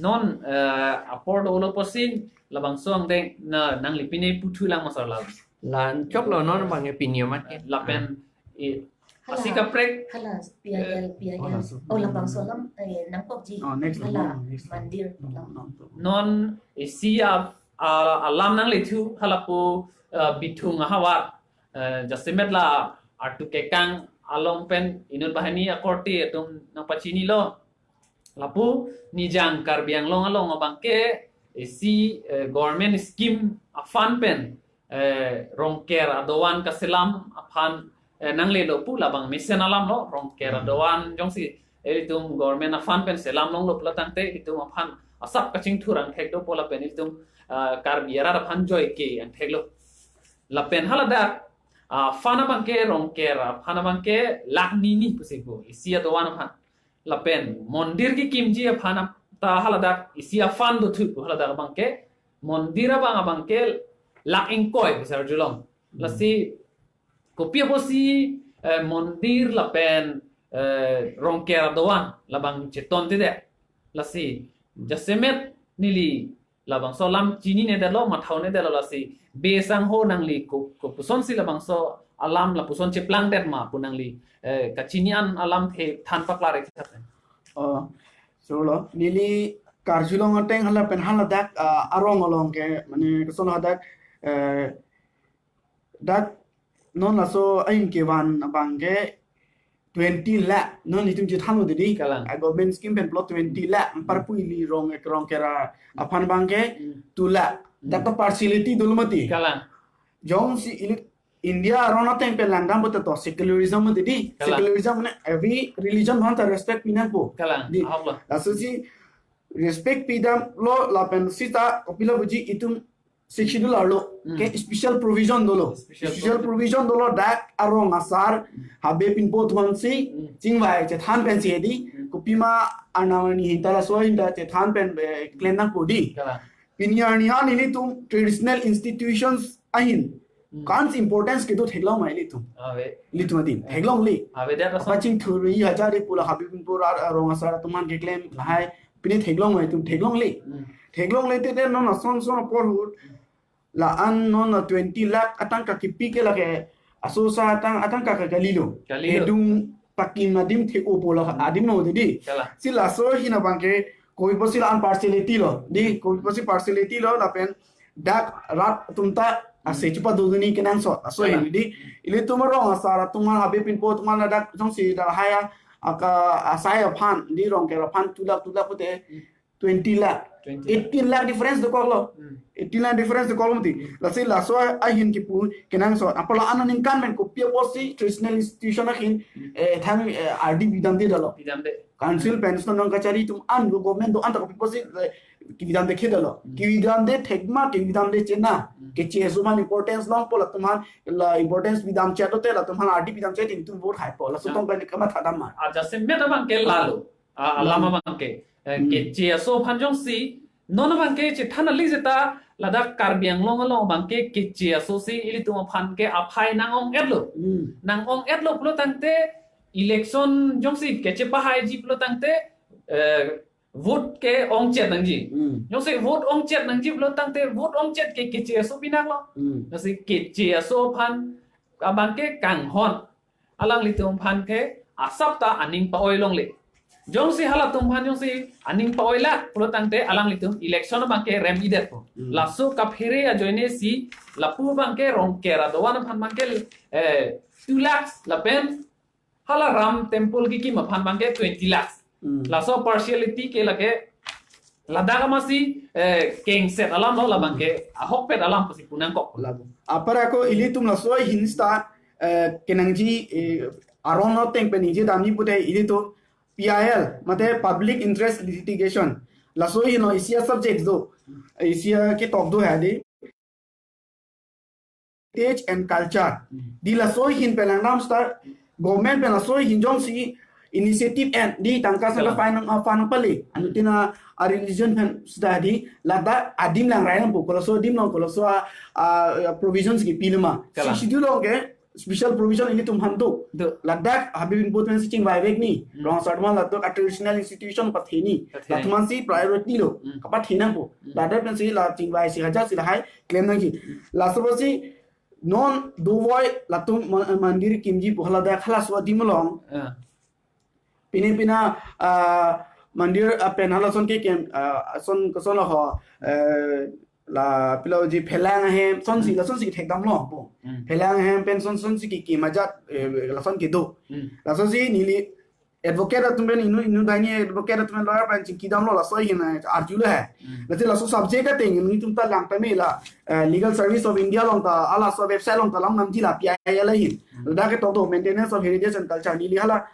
non eh, apor dolo pusi labangso angdeng na nangli pine puthu lang masar lang. Lan choklo non bang pine amat ke. Lapen i, asi kaprek. Hala, P I L, P I L. Oh, labangso alam eh, nangkokji. Oh, next Hala, one, next one. Mandir. No, Alam. no, no. Non isi a, a, alam nanglitum hala pu eh, bithung ahavar eh, jasemet la artu kekang along pen inut banghini akorte atum nangpachinilo. Lapu Nijang Karbi Anglong along abangke isi eh, government scheme a-fund pen eh, Rongker adovan kaselam aphan eh, nanglelo pu labang mesen alam lo. Rongker adovan jongsi ilitum government a-fund pen selam longlo pulo tangte ilitum aphan asap kachingthur angthek dopo lapen ilitum eh, Karbi arat aphan joike angtheklo. Lapen haladak ah, fund abangke Rongker a-fund abangke lakh nini pusi pu isi adovan aphan. Lapen mondir kekimji aphan ta haladak isi a-fund dothu pu haladak abangke mondir abang abangke lakh ingkoi pusi arjulong. Lasi kopi apotsi eh, mondir lapen eh, Rongker adovan labang chetontedetlo. Lasi jasemet neli labangso alam chininedetlo, mathaunedetlo, lasi be sangho nangli ko, kopusonsi labangso alam lapuson cheplangdet ma pu nangli eh, kachini an alamthe than paklar-ik tha. Oh, so lo, neli karjulong ateng hala pen haladak ah, arong along ke, mane koson hadak eh, dak non laso ain kevan abangke twenty lakh non itum chethanlo dedi. Kalang. A government scheme pen plot twenty lakh, anparpu ili Rong, Rongker aphan abangke Hmm. two lakh. Dak to partiality dolo mati. Kalang. Jongsi ili India arong ateng pen langdam bote to secularism mati di. Kalang. Secularism mane every religion aphan ta respect pinangpo. Kalang. Di. Ahok lo. Lasosi respect pidamlo lapen sita kopilo puji itum Sixth Schedule arlo Hmm. ke special provision dolo. Special Special provision dolo dak arong asar habe pinpo atum aphansi Hmm. chingvai chethan pensi di. Hmm. Kopima arnam arni ahin ta laso ahin ta chethan pen eh, klem nangpo di. Kalang. Pini arni an ilitum traditional institutions ahin Hmm. kansi importance kedo theklong ma ilitum. Ave. Ilitum adim theklongle. Avedet ason. Apa chingthur i hajar ipula habe pinpo rat arong asar atum aphan keklem lahai pine theklong ma itum theklongle. Hmm. Theklongle te te non ason son apor ahut la an non la twenty lakh atangka kipi ke lake asosa atang atangka ka kalilo. Kalilo. Edung pakim adim the-opo la adim no dedi. Kalang. Si laso ahin abangke kopi apotsi la an partiality lo. Di kopi apotsi partiality lo lapen dak rat atum ta ase chepadodunji kenangsot. Aso Kalang. Ahin di ilitum arong asar atum aphan habe pinpo atum aphan ladak jongsi dak haya aka asai aphan di Rongker aphan two lakh two lakh pute twenty lakh. Twenty. Eighteen lakh difference dokoklo. Hmm. Eighteen lakh difference dokoklo mati. Lasi laso ahin kipu kenangsot. Apotlo an aningkan pen kopi apotsi traditional institution ahin eh, thang eh, ardi pidamdedetlo. Pidamde. Council pen stonong kachari atum an lo government do-an ta kopi apotsi eh, kepidamde khedetlo. Kepidamde thekma kepidamde chena. Keche aso aphan importance longpo latum aphan la importance pidam chetote latum aphan ardi pidam chet itum vote haipo. Laso Ah. Tongpen kamatha dam ma. Ajasemet abangke lalo. Ah, alam Lalo. Abangke. Eh, Hmm. Keche aso aphan jongsi non abangke chethan ali jeta ladak Karbi Anglong along abangke keche aso si ilitum aphan ke aphai nang-ong-etlo. Hmm. Nang-ong-etlo pulo tangte election jongsi kechepahaiji pulo tangte eh, vote ke-ongchet nangji. Hmm. Jongsi vote ongchet nangji pulo tangte vote ongchet ke keche aso pinanglo. Hmm. Lasi keche aso aphan abangke kanghon alanglitum aphan ke asap ta aning pa-oi longle. Jongsi halatum aphan jongsi aning pa-oilak pulo tangte alanglitum election abangke rem-idetpo. Hmm. Laso kaphere ajoine si lapu abangke Rongker adovan aphan abangke eh, two lakhs lapen hala Ram temple kikim aphan abangke twenty lakhs. Hmm. Laso partiality ke lake ladak amatsi eh, kengset alam lo labangke ahokpet alam pusi punangkok. Labu. Apar ako ilitum laso ahin sita eh, kenangji eh, arong ateng pen ningje damji pute ilitum P I L mate public interest litigation. Laso ahin lo isi a-subject do. Isi aketok do ha di. heritage and culture. Hmm. Di laso ahin pen langdam seta government pen laso ahin jongsi initiative en di tangka sangka Kalang. fine, uh, fund pale. Anuttin a religion pen seta di ladak adim langrai nangpo, kolaso adim along, kolaso a, a, provisions kipiloma. Kalang. Sixth Schedule along ke special provision ilitum aphan do. Do. Ladak Habe Binput pensi chingvaivek ni. Hmm. Rong asar atum ladak a traditional institution pathe ni. Pathe ni. Latum aphansi priority lo. Hmm. Kapathe nangpo. Hmm. Ladak pensi la chingvai si hajar si lahai klem nangji. Laso apotsi non dovoi latum ma-, mandir kimji pu haladak halaso adim along. Ah. Pini pina, ah, mandir, ah, pen halason kekim, ah, son koson lo ho, eh, la pilo ji phelang ahem, sonsi, Hmm. lasonsi kethekdamlo po. Hmm. Phelang ahem pen son, sonsi kikim ajat, eh, lason kedo. Hmm. Lasonsi neli advocate atum pen inut, inut dai ni advocate atum pen lawyer pen chingkidamlo laso ahin, eh, arjule he. Hmm. Lasi laso subject ateng nelitum ta lang tame la, eh, Legal Service of India along ta, halaso website along ta langdamji la P I L ahin. Hmm. Ladak ketok do maintenance of heritage and culture, neli hala,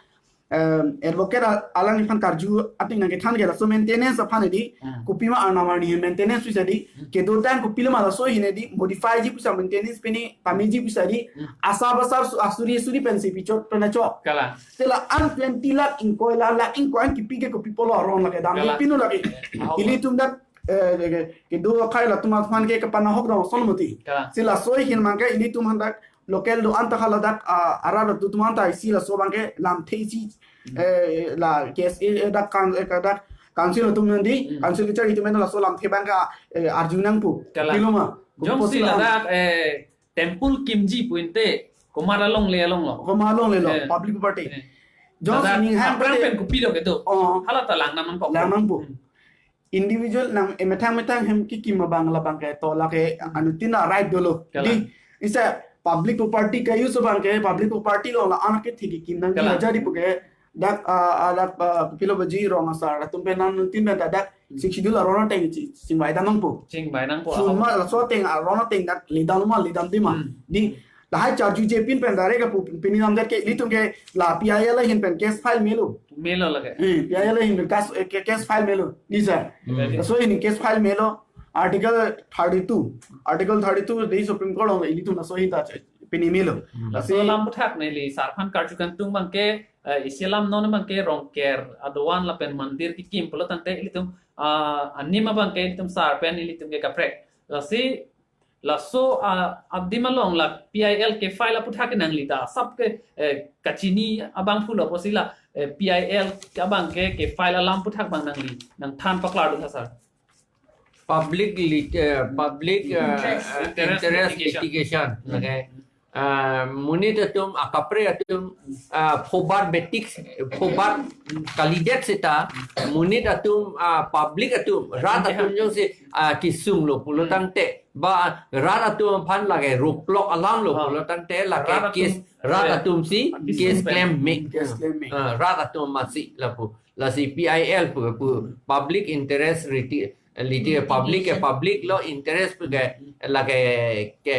eh, advocate a-, alangliphan karju ateng nangkethan ke laso maintenance aphan di, Hmm. kopima arnam arni maintenance pusi di, Hmm. kedotang kopiloma laso ahin di, modify ji pusi maintenance pini, pameji pusi di, Hmm. asap asap su-, asuri suri pensi pichot pen achok. Kalang. Te la an twenty lakh ingkoi la lakh ingkoi an kipi ke kopi pulo aron lake dam Kalang. Pinu lake. Eh, ahok. Ilitum dak, eh, ke, kedo akhai latum aphan ke kapanahok dam ason mati. Kalang. Si laso ahin abang ke ilitum aphan dak local do-an ta haladak, ah, arat atum aphan ta isi laso abang ke lamthe isi, Hmm. eh, la K S A, eh, dak kan, eh, dak council atum nangdi, Hmm. council kechari atum pen laso lamthe abang ke, eh, arju nangpo. Kalang. Piloma. Jongsi Kopi pusi la ladak, eh, temple kimji pu ante, komat alongle along lo? Komat alongle lo, Eh. public property. Eh. Jongsi Ladak ning ham aphrang pute pen kopi lo kedo. Oh. Hala ta langdam nangkok. Langdam nangpo. Hmm. Individual nang, eh, methang methang hem kikim abang labang ke to lake Hmm. anuttin a right dolo. Kalang. Di, isi public property ke use abang ke, public property along la anak kethe kikim nangji Kalang. Jadi pu ke, dak, ah, ah, dak, ah, pilo baji rong asar atum pen anuttin pen ta dak Hmm. Sixth Schedule aron ateng chi-, chingvai dam nangpo. Chingvai nangpo. Suma laso ateng aron ateng dak ledam ma ledamde ma. Hmm. Di lahai charju je pin pen direct apu pini namdet ke ilitum ke la P I L ahin pen case file melo. Melo lake. Eh, P I L ahin pen case, eh, ke-, case file melo. Di sir. Hmm. Laso ahin case file melo. Article thirty-two. Article thirty-two di Supreme Court along ilitum laso ahin ta pini melo. Hmm. Lasi Laso alam aputhak neli sar aphan karju kangtung abang ke, eh, isi alam non abang ke Rongker adovan lapen mandir kikim pulo tangte ilitum, ah, anim abang ke ilitum sar pen ilitum ke kaprek. Lasi laso, ah, adim along la P I L ke file aputhak ke nangli ta asap ke, eh, kachini abang pulo pusi la, eh, P I L ke abang ke, ke file alam aputhak abang nangli nangthan paklar dun sir. Public lit-, eh, public, eh, Interest. eh, Interest interest litigation. Litigation. Hmm. Okay. Ah, monit atum, ah, kaprek atum, ah, phobar betik, phobar kalidet seta, monit atum, ah, public atum, rat atum jongsi, ah, kisung lo pulo Hmm. tangte, ba rat atum aphan lake roadblock alam lo Ah. pulo tangte, lake Rat atum, case, rat eh, atum si, kisung case pen. Claim me. Case claim me. Ah, rat atum masi lapu. Lasi P I L pu, pu, public interest reti-, liti-, public ke Litigation. Public lo interest pu ke, Hmm. lake ke,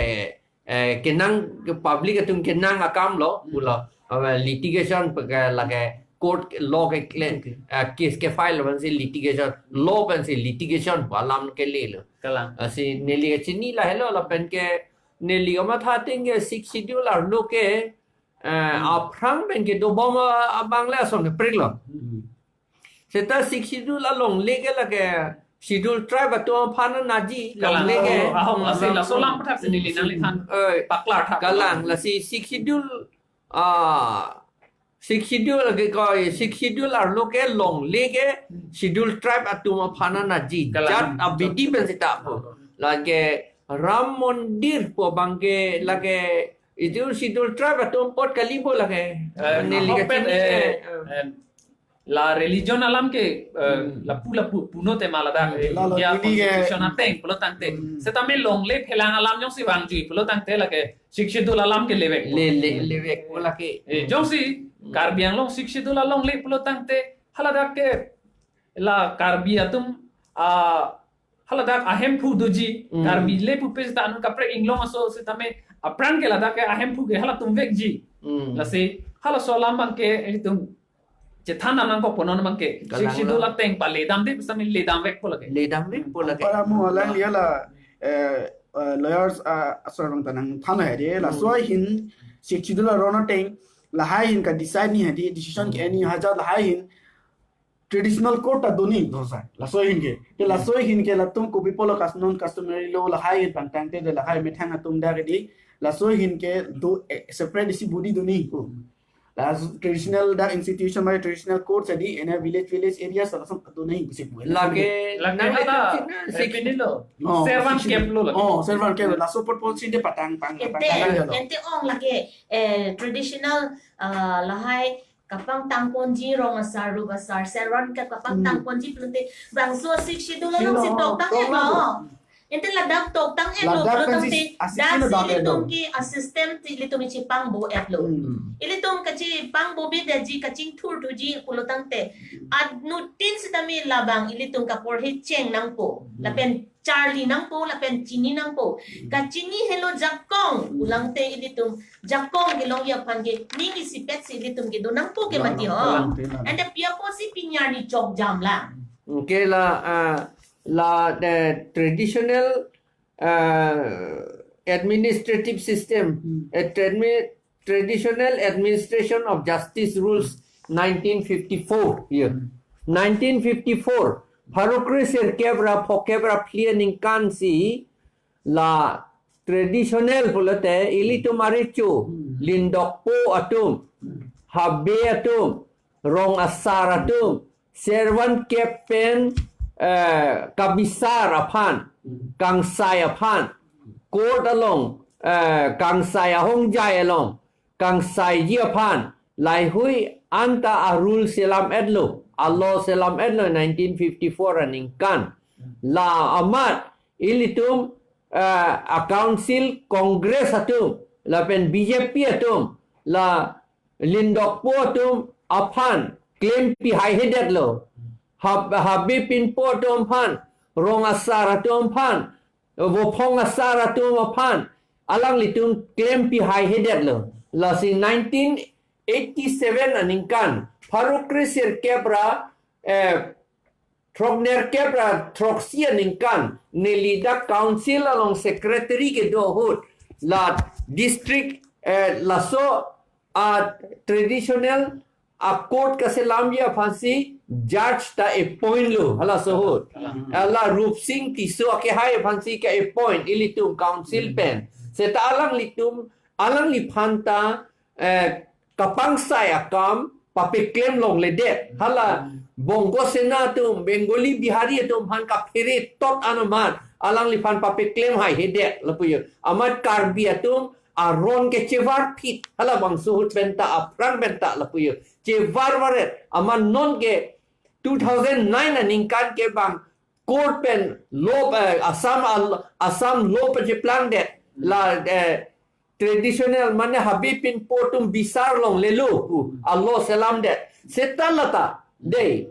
eh, kenang ke public atum kenang akam lo, Hmm. pulo. Awa litigation pu ke lake court ke law ke kle-, Okay. eh, case ke file pensi litigation, law pensi litigation pu alam kele lo. Kalang. Lasi neli kachini lahelo lapen ke neli kamatha ateng ke Sixth Schedule arlo ke, eh, Hmm. aphrang pen kedobom a-, abang le ason kaprek lo. Hmm. Seta Sixth Schedule alongle ke lake Scheduled Tribe atum aphan nangji Kalang. Longle ke. Oh, ahok, lasi Hmm. laso alam aputhak si neli nangliphan Eh, paklar thap. Kalang, lasi Sixth Schedule, ah, Sixth Schedule ke koi, Sixth Schedule arlo ke longle ke Scheduled Tribe atum aphan nangji. Kalang. Jat abidi pen seta pu. Lake Ram Mandir pu abang ke lake itu Scheduled Tribe atum apot kali pu lake. Eh, Neli ahok pen, kachini, eh, eh, eh, la religion alam ke, eh, Hmm. lapu lapu puno tema ladak, Hmm. eh, Lalo India ini ke Constitution ateng pulo tangte. Hmm. Setame longle phelang alam jongsi vangji pulo tangte lake Sixth Schedule alam ke levek. Le, le, levek pu lake. Eh, jongsi Hmm. Karbi Anglong Sixth Schedule alongle pulo tangte haladak ke la Karbi atum, ah, haladak ahemphu doji, Hmm. Karbi le pupe seta anut kaprek inglong aso setame aphrang ke ladak ke ahemphu ke halatum vekji. Hmm. Lasi halaso alam abang ke ilitum chethan nangkok pu non abang ke. Kalang Sixth Schedule la. Ateng pale damde pusitame le damvekpo lake. Le damvekpo lake. Para mo alangli la, eh, uh, lawyers uh, asor rong tanang than hai de. Laso ahin Sixth Schedule aron ateng lahai ahin ka decide ni hai de, decision ke-en ni hajar lahai ahin traditional court ta do nangji do sai. Laso ahin ke. Te laso ahin ke latum kopi pulo cus-, non customary law lahai ahin pangtang te de lahai methang atum dak di. Laso ahin ke do eh, separate isi body do nangji ko. Laso traditional dak institution mai traditional court sa di ena village village area sa langsung do nangji pusi pu. Lake Lake nang hala, itu sih, nah, sih. Repini lo. Oh, Servan sih. Kep lo lake. Oh, servan kep. Laso purpose de patang pang Ente, patang lo. Ente ong lake eh, traditional ah, lahai kapangtang ponji rong asar rup asar servan ke kapangtang Hmm. ponji pulote bangso Sixth Schedule along si Sino, toktang tong et lo. Lo. Ente ladak toktang et lo Ladak pulo kan tangte si asik dak sino si dak et lo. Ilitum ke a system si ilitum ichi pangbo et lo. Hmm. Ilitum kachi pangbo bidetji kachingthurthuji pulo tangte anutin sitame labang ilitum kaporhi cheng nangpo. Hmm. Lapen charli nangpo lapen chini nangpo. Hmm. Kachini helo jakong pulang te ilitum jakong kelongji aphan ke ning isipet si ilitum kedo nangpo ke mati ho. Lang, lang, lang. Ante pi apotsi pini arni chok jam lang. Okay, la ah, la the traditional ah, administrative system, Hmm. a trad-, traditional administration of justice rules nineteen fifty-four here. Hmm. Nineteen fifty-four, pharo kre sirkep ra phokep ra phli aningkan si la traditional pulote ilitum arecho, Hmm. lindokpo atum, Hmm. habe atum, rong asar atum, servan kep pen eh, kabisar aphan, Hmm. kangsai aphan, court along eh, kangsai ahongjai along, kangsaiji aphan, laihui anta a rule selam et lo, a law selam et lo nineteen fifty-four aningkan. La amat ilitum eh, a council Congress atum, lapen B J P atum, la lindokpo atum aphan klempi haihedet lo. Hab-, habe pinpo atum aphan, rong asar atum aphan, vophong asar atum aphan, alanglitum klempi haihedet lo. Lasi nineteen eighty-seven aningkan, pharo kre sirkep ra, eh, throknerkep ra throksi aningkan, neli dak council along secretary kedo ahut, la district, eh, laso a traditional a court kaselamji aphansi judge ta appoint lo, halaso ahut. Hmm. Ala Rupsing Tisso akehai aphansi ke appoint ilitum council Hmm. pen. Seta alanglitum, alangliphan ta, eh, kapangsai akam papeklem longledet. Hala Hmm. Bongo Sena atum, Bengali Bihari atum aphan kaphere tot an amat alangliphan papeklem haihedet lapu jo. Amat Karbi atum aron ke chevarphit. Halabangso ahut penta, aphrang penta lapu jo. Chevarvaret. Amat non ke two thousand nine aningkan ke bang court pen law, eh, Assam al-, Assam law pacheplangdet. La, eh, traditional mane habe pinpo atum bisar longlelo pu a law selamdet. Seta lata dei.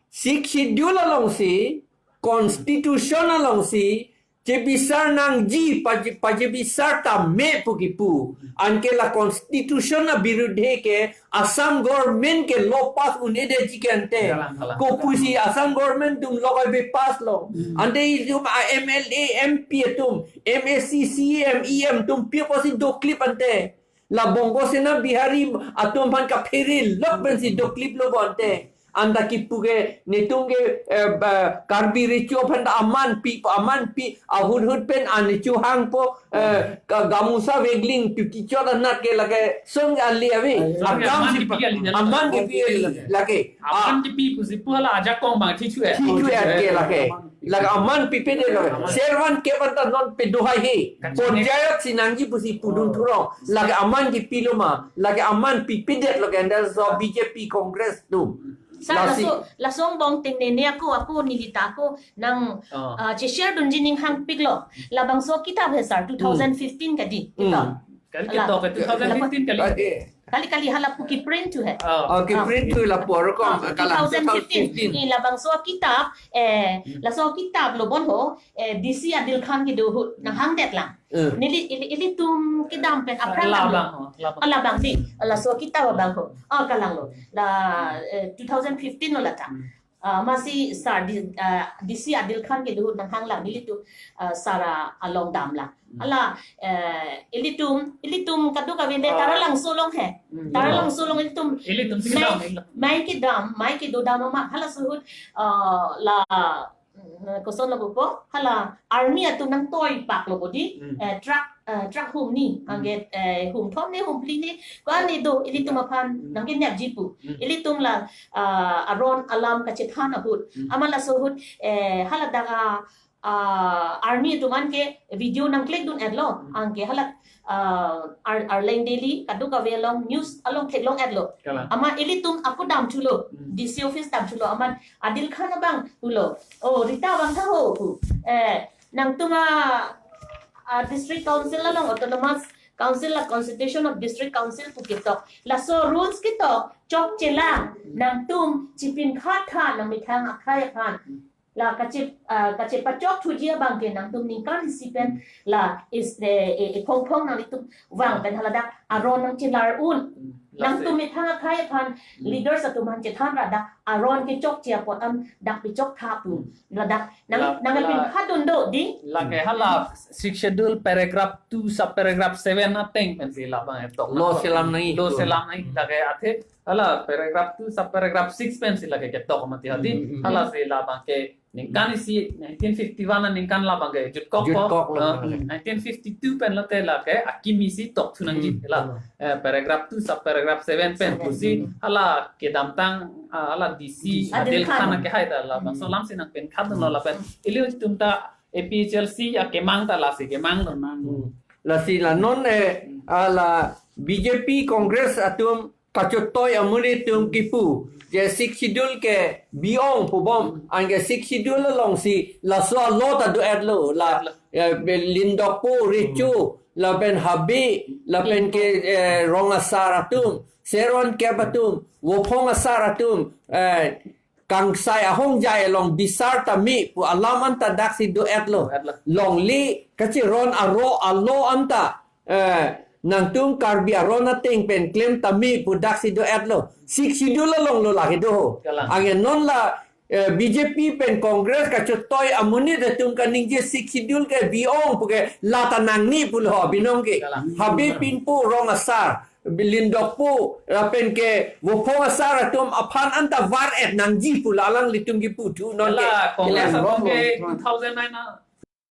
Sixth Schedule alongsi, Constitution alongsi, chebisar nangji, paje-, pajebisar tame pu kipu. Anke la Constitution abirudhe ke Assam government ke law pass un-edetji ke ante. Kalang, kalang, kopusi kalang. Assam government atum law ke be pass lo. Hmm. Ante itum a M L A, M P atum, M A C, C M, E M atum pi apotsi doklip ante. La Bongo Sena Bihari atum aphan kaphere lok pensi doklip lo bonte. Anta kipu ke netum ke, eh, ba, Karbi recho aphan ta aman pi, aman pi, ahut hut pen an recho hangpo, eh, ka gamusa wegling tuti chot anat ke lake song ali ave. Ayo. Song Agam aman si kipi pa-, ali na aman lake. Kipi ali lake. Aman Ah. kipi pusi pu hala ajakong bang thichu eh. Thichu eh ke lake. Lake aman pipedet lo. Aman. Servan kep anta non pedo haihe. Kacang. Ponjayat si nangji pusi pudun Oh. thurong. Lake aman kipilo ma. Lake aman pipedet lo ke anda so B J P Congress atum. Sir, lasi laso, laso angbong tengnene ako, ako nilita ako nang, Oh. ah, che-share dunji ning hangpiklo. Labangso kitap he sir, Hmm. two thousand fifteen kadi. Hmm. Kitap. Kali Ala. Kitap ke two thousand fifteen kali. Lake. Kali kali hala pu kiprint thu he. Oh. Oh, kiprint thu lapu arokom, ah, kalang two thousand fifteen. Two thousand fifteen. I labangso kitap, eh, Hmm. laso kitap lo bon ho, eh, D C Adil Khan kedo ahut nang hangdet lang. Hmm. Neli, ili, ilitum kedam pen aphrang lang lo. Labang, oh, labang. Ah, labang di. Laso kitap abang ho. Oh, kalang lo. La, eh, two thousand fifteen lo lata. Hmm. Ah, masi sir di, ah, D C Adil Khan kedo ahut nanghang lang, ilitum, ah, sir along damlang. Hmm. Hala, eh, ilitum, ilitum kadokave le Ah. Taralangso along he. Hmm. Taralangso along ilitum. Ilitum si Mai, dam, ilitum. Mai kedam, mai kedo dam amat. Halaso ahut, ah, la, mm, koson lapu po, hala army atum nangtoi pak lo bodi, Hmm. eh, truck, eh, truck hum ni, Hmm. anke, eh, hum thom ni, hum phli ni, ko-an ni do, ilitum aphan Hmm. nangkenepji pu. Hmm. Ilitum la, ah, aron alam kachethan ahut. Hmm. Amat laso ahut, eh, haladak a, ah, army atum anke video nangclick dun-etlo. Hmm. Anke hala, ah, Ar-, Arleng Daily, kadokave along news along theklong-etlo. Kalang. Amat ilitum ako damthulo. Hmm. D C office damthulo. Amat Adil Khan abang pulo. Oh, Rita abang tha ho pu. Eh, nangtum a, ah, District Council along Autonomous Council la Constitution of District Council pu ketok. Laso rules ketok chokchelang. Nangtum chipinkha tha nangmethang akhei aphan. La kache, ah, kachepachok thuji abang ke nangtum ningkan isi pen la is, eh, eh, eh, phong phong nanglitum vang pen haladak aron nangchelar un. Hmm. Nangtum methang akhei aphan Hmm. leaders atum aphan chethan ra dak aron kechokche apot an dak pechok tha pu. Hmm. Ladak nang, La, nang la, pin khadun do di. Lake hala Sixth Schedule paragraph two sub paragraph seven ateng pensi labang ketok. Law selam nangji. Law selam nangji. Lake athe hala paragraph two sub paragraph six pensi lake ketok mati hadi. Hmm, hmm, hmm. Halasi labang ke ningkan isi nineteen fifty-one aningkan labang ke jutkok ko. Jutkok lo. Ah, nineteen fifty-two pen lote lake akimi si tokthu nangji. Hmm. La, eh, paragraph two sub paragraph seven pen Seven. pusi hala kedamtang, ah, hala D C Adil Adil Khan. Khan akehai ta labangso Hmm. alam si nangpin khadun lo lapen ilitum ta A P H L C akemang ta lasi kemang lo. Hmm. Lasi la non, eh, hala B J P Congress atum kachotoi amonit atum kipu je Sixth Schedule ke bi-ong pubom, anke Sixth Schedule alongsi laso a-law ta do-etlo, la, eh, Lindokpo, Recho, lapen Habe, lapen ke, eh, Rong Asar atum, Seron Kep atum, Vophong Asar atum, eh, kangsai ahongjai along bisar tame pu alam anta daksi do-etlo. Do-etlo. Longle kachiron aro a-law anta, eh, nangtum Karbi aron ateng pen klem tame pu daksi do-etlo. Sixth Schedule along lo lake do. Kalang. Anke non la, eh, B J P pen Congress kachotoi amonit atum kaningje Sixth Schedule ke bi-ong puke lata nangne pulo binong ke. Kalang. Habe pinpo Rong Asar, Lindokpo, lapen ke Vophong Asar atum aphan anta var-et nangji pu la alanglitum kipu thu non ke. Hala Congress Kalang. atum ke two thousand nine a,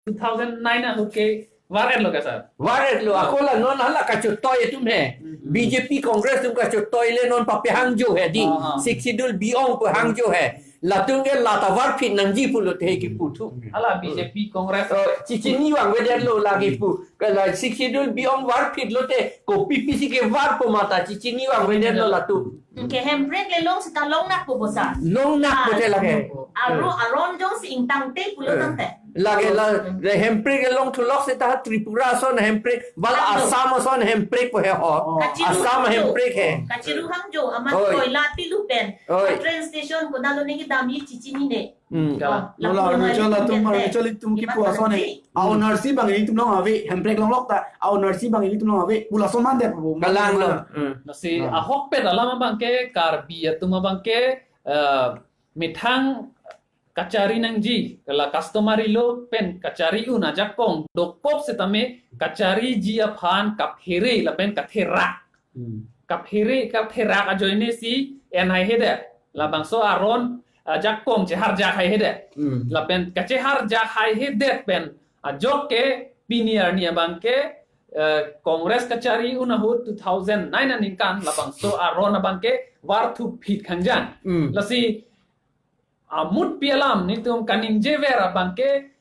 two thousand nine ahut ke var-etlo ke sir? Var-etlo, ako la non hala kachotoi atum he. Hmm. B J P Congress atum kachotoi le non papehangjo he di. Ah, ah. Sixth Schedule bi-ong pu hangjo he. Latum ke lata varphit nangji pulote he kipu thu. Hala B J P Congress. Oh, chichini vangvedetlo lake pu. Ke la Sixth Schedule bi-ong varphit lote kopi pisi kevarpo mata chichini vangvedetlo latum. Ke hemprek le long seta long nakpo bo sir. Long nakpo Ah, te lake. Aro, aron jongsi ingtangte pulo Eh. tangte. Lake la, le hemprek le long thulok seta Tripura ason hemprek, bala Ano. Assam ason hemprek po he ho. Oh. Kachiru Assam hangjo. Hemprek he. Kachiru hangjo, amat Oi. koila pilu pen. Oi. A train station ko dalo niki damji chichinine. Hmm. Kalang. Oh, Lola lapu Arunachal nangli atum, tum Arunachal atum kipu ason he. Mat A ownership abang ilitum along ave, hemprek longlok ta, a ownership abang ilitum along ave, pu laso mandet po. Kalang lo. Hmm. Lasi Ah. ahokpet alam abang ke, Karbi atum abang ke, eh, methang kachari nangji, la customary law pen kachari un ajakong dokok setame kachariji aphan kaphere lapen katherak. Hmm. Kaphere katherak ajoine si en haihedet. Labangso aron ajakong cheharjak haihedet. Hmm. Lapen kacheharjak haihedet pen ajok ke pini arni abang ke, eh, Congress kachari un ahut two thousand nine aningkan labangso aron abang ke varthuphit khangjan. Hmm. Lasi amutpi alam nelitum kaningjever abang ke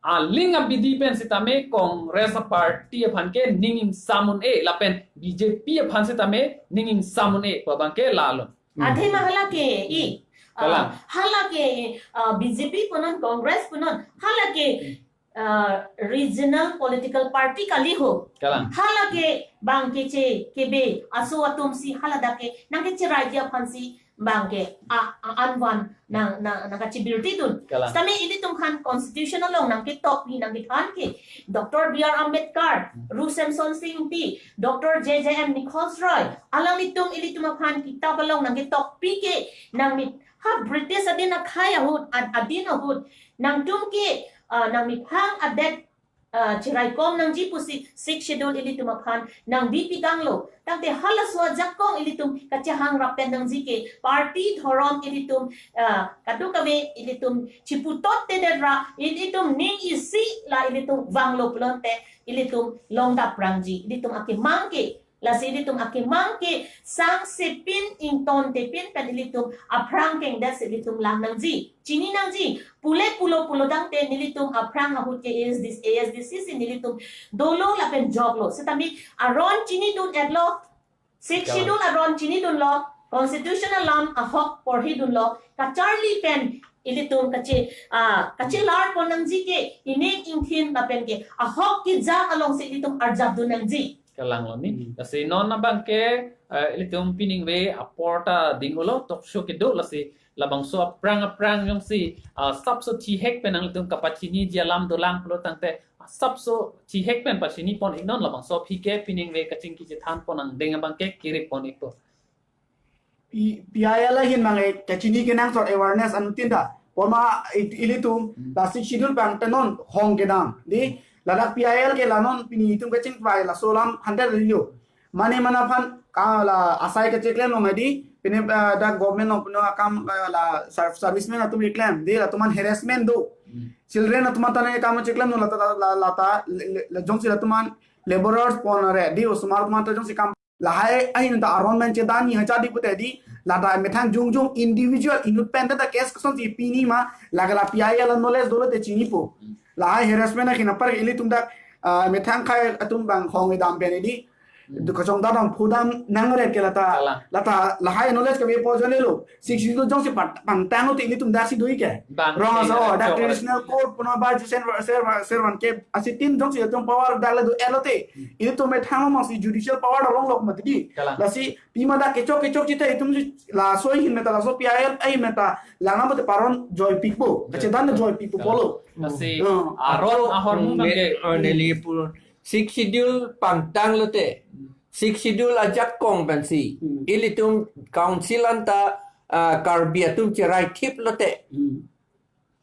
aling abidi pen setame Congress a party aphan ke ning ingsam un-e lapen B J P aphan setame ning ingsam un-e pu abang ke lalo. Hmm. Athema hala ke i, ah, Kalang. hala ke, ah, B J P punon, Congress punon, hala ke uh, regional political party kali ho. Kalang. Hala ke bang keche kebe aso atum si hala dak ke nangkecherai ji aphan si bang ke a, a anvan nang nang nangkachibirti dun. Kalang. Sitame ilitum aphan constitution along nangketokpi nangkethan ke Doctor B R Ambedkar, Ru Semsonsing Ingti, Doctor J J M Nichols Roy, alanglitum ilitum aphan kitap along nangketokpi ke nangmi ha British adin akhei ahut ad, adin ahut nangtum ke uh, nangmephang adet uh, chiraikom nangji pusi Sixth Schedule ilitum aphan nangbipi tanglo. Tangte halaso ajakong ilitum kachehang rap pen nangji ke party dhorom ilitum uh, kadokave ilitum chiputot tedet ra ilitum ning isi la ilitum vanglo pulote ilitum longdap rangji ilitum akemang ke lasi ilitum akemang ke sangsepin ingtontepin pen ilitum aphrang kengdet si ilitum lang nangji. Chini nangji, pule pulo pulo tangte nelitum aphrang ahut ke A S D C, A S D C si nelitum dolo lapen joklo. Sitame aron chinidun etlo, Sixth Schedule aron chinidunlo, constitution alam ahok porhidunlo, kacharli pen ilitum kache, ah, kachelar pon nangji ke, ining ingthin lapen ke, ahok kejak alongsi ilitum arjapdun nangji. Kalanglo ni. Hmm. Lasi non abang ke, eh, ilitum piningve apor ta ding-olo talk show kedo lasi labangso aphrang aphrang jongsi, ah, sapso thihek pen nanglitum kapachiniji alam dolang pulo tangte sapso thihek pen pachini pon iknon labangso aphi ke piningve kachingki chethan pon angdeng abang ke kiri pon ikpo. P-, P I L ahin mang eh, kachini kenangsot awareness anuttin ta. Poma it-, ilitum, Hmm. la Sixth Schedule pangtangnon hong kedam. Di, ladak P I L ke la non pini itum kachingvai laso alam hundred rilio. Mane mana aphan ka la asai kacheklem long di, pini, eh, dak government along pini akam, eh, la serv-, serviceman atum keklem. Di, latum aphan harassment do. Hmm. Children atum aphan ta kam cheklem long lata, la, la, lata, le, le, le, jongsi latum aphan laborers pon are. Di, osomar atum aphan ta jongsi kam lahai ahin ta aron men chedan ni hacha di pute di, lata methang jongjong individual inut pen ta case kosonsi pini ma, lake la P I L knowledge dolo te chinipo. Lahai harassment ahin apar ilitum dak, ah, methang akhei atum bang hong edam pen di. Hmm. Du kachongdam pudam nangret ke lata. Kalang. Lata lahai knowledge kave po jone lo. Sixth Schedule jongsi pat pangtanglo te ilitum daksi dui ke. Bang, Rong iya, aso, dak jok traditional code puno ba jisen ser, ser, servan ke asitin jongsi itum power dak le do-etlo te. Hmm. Ilitum methang masi judicial power along lok mati di. Kalang. Lasi pima dak kechok kechok chita itum si laso ahin meta laso P I L ahin meta lang nang mati paron joy pikpo. Kachedan joy pikpo Kalang. Polo. Lasi Hmm. aron ahormu Hmm. bang ke. Ne-, oh, neli pulon. Sixth Schedule pangtanglo te. Hmm. Sixth Schedule ajakong pensi. Hmm. Ilitum council anta, ah, Karbi atum cherai thiplo te. Hmm.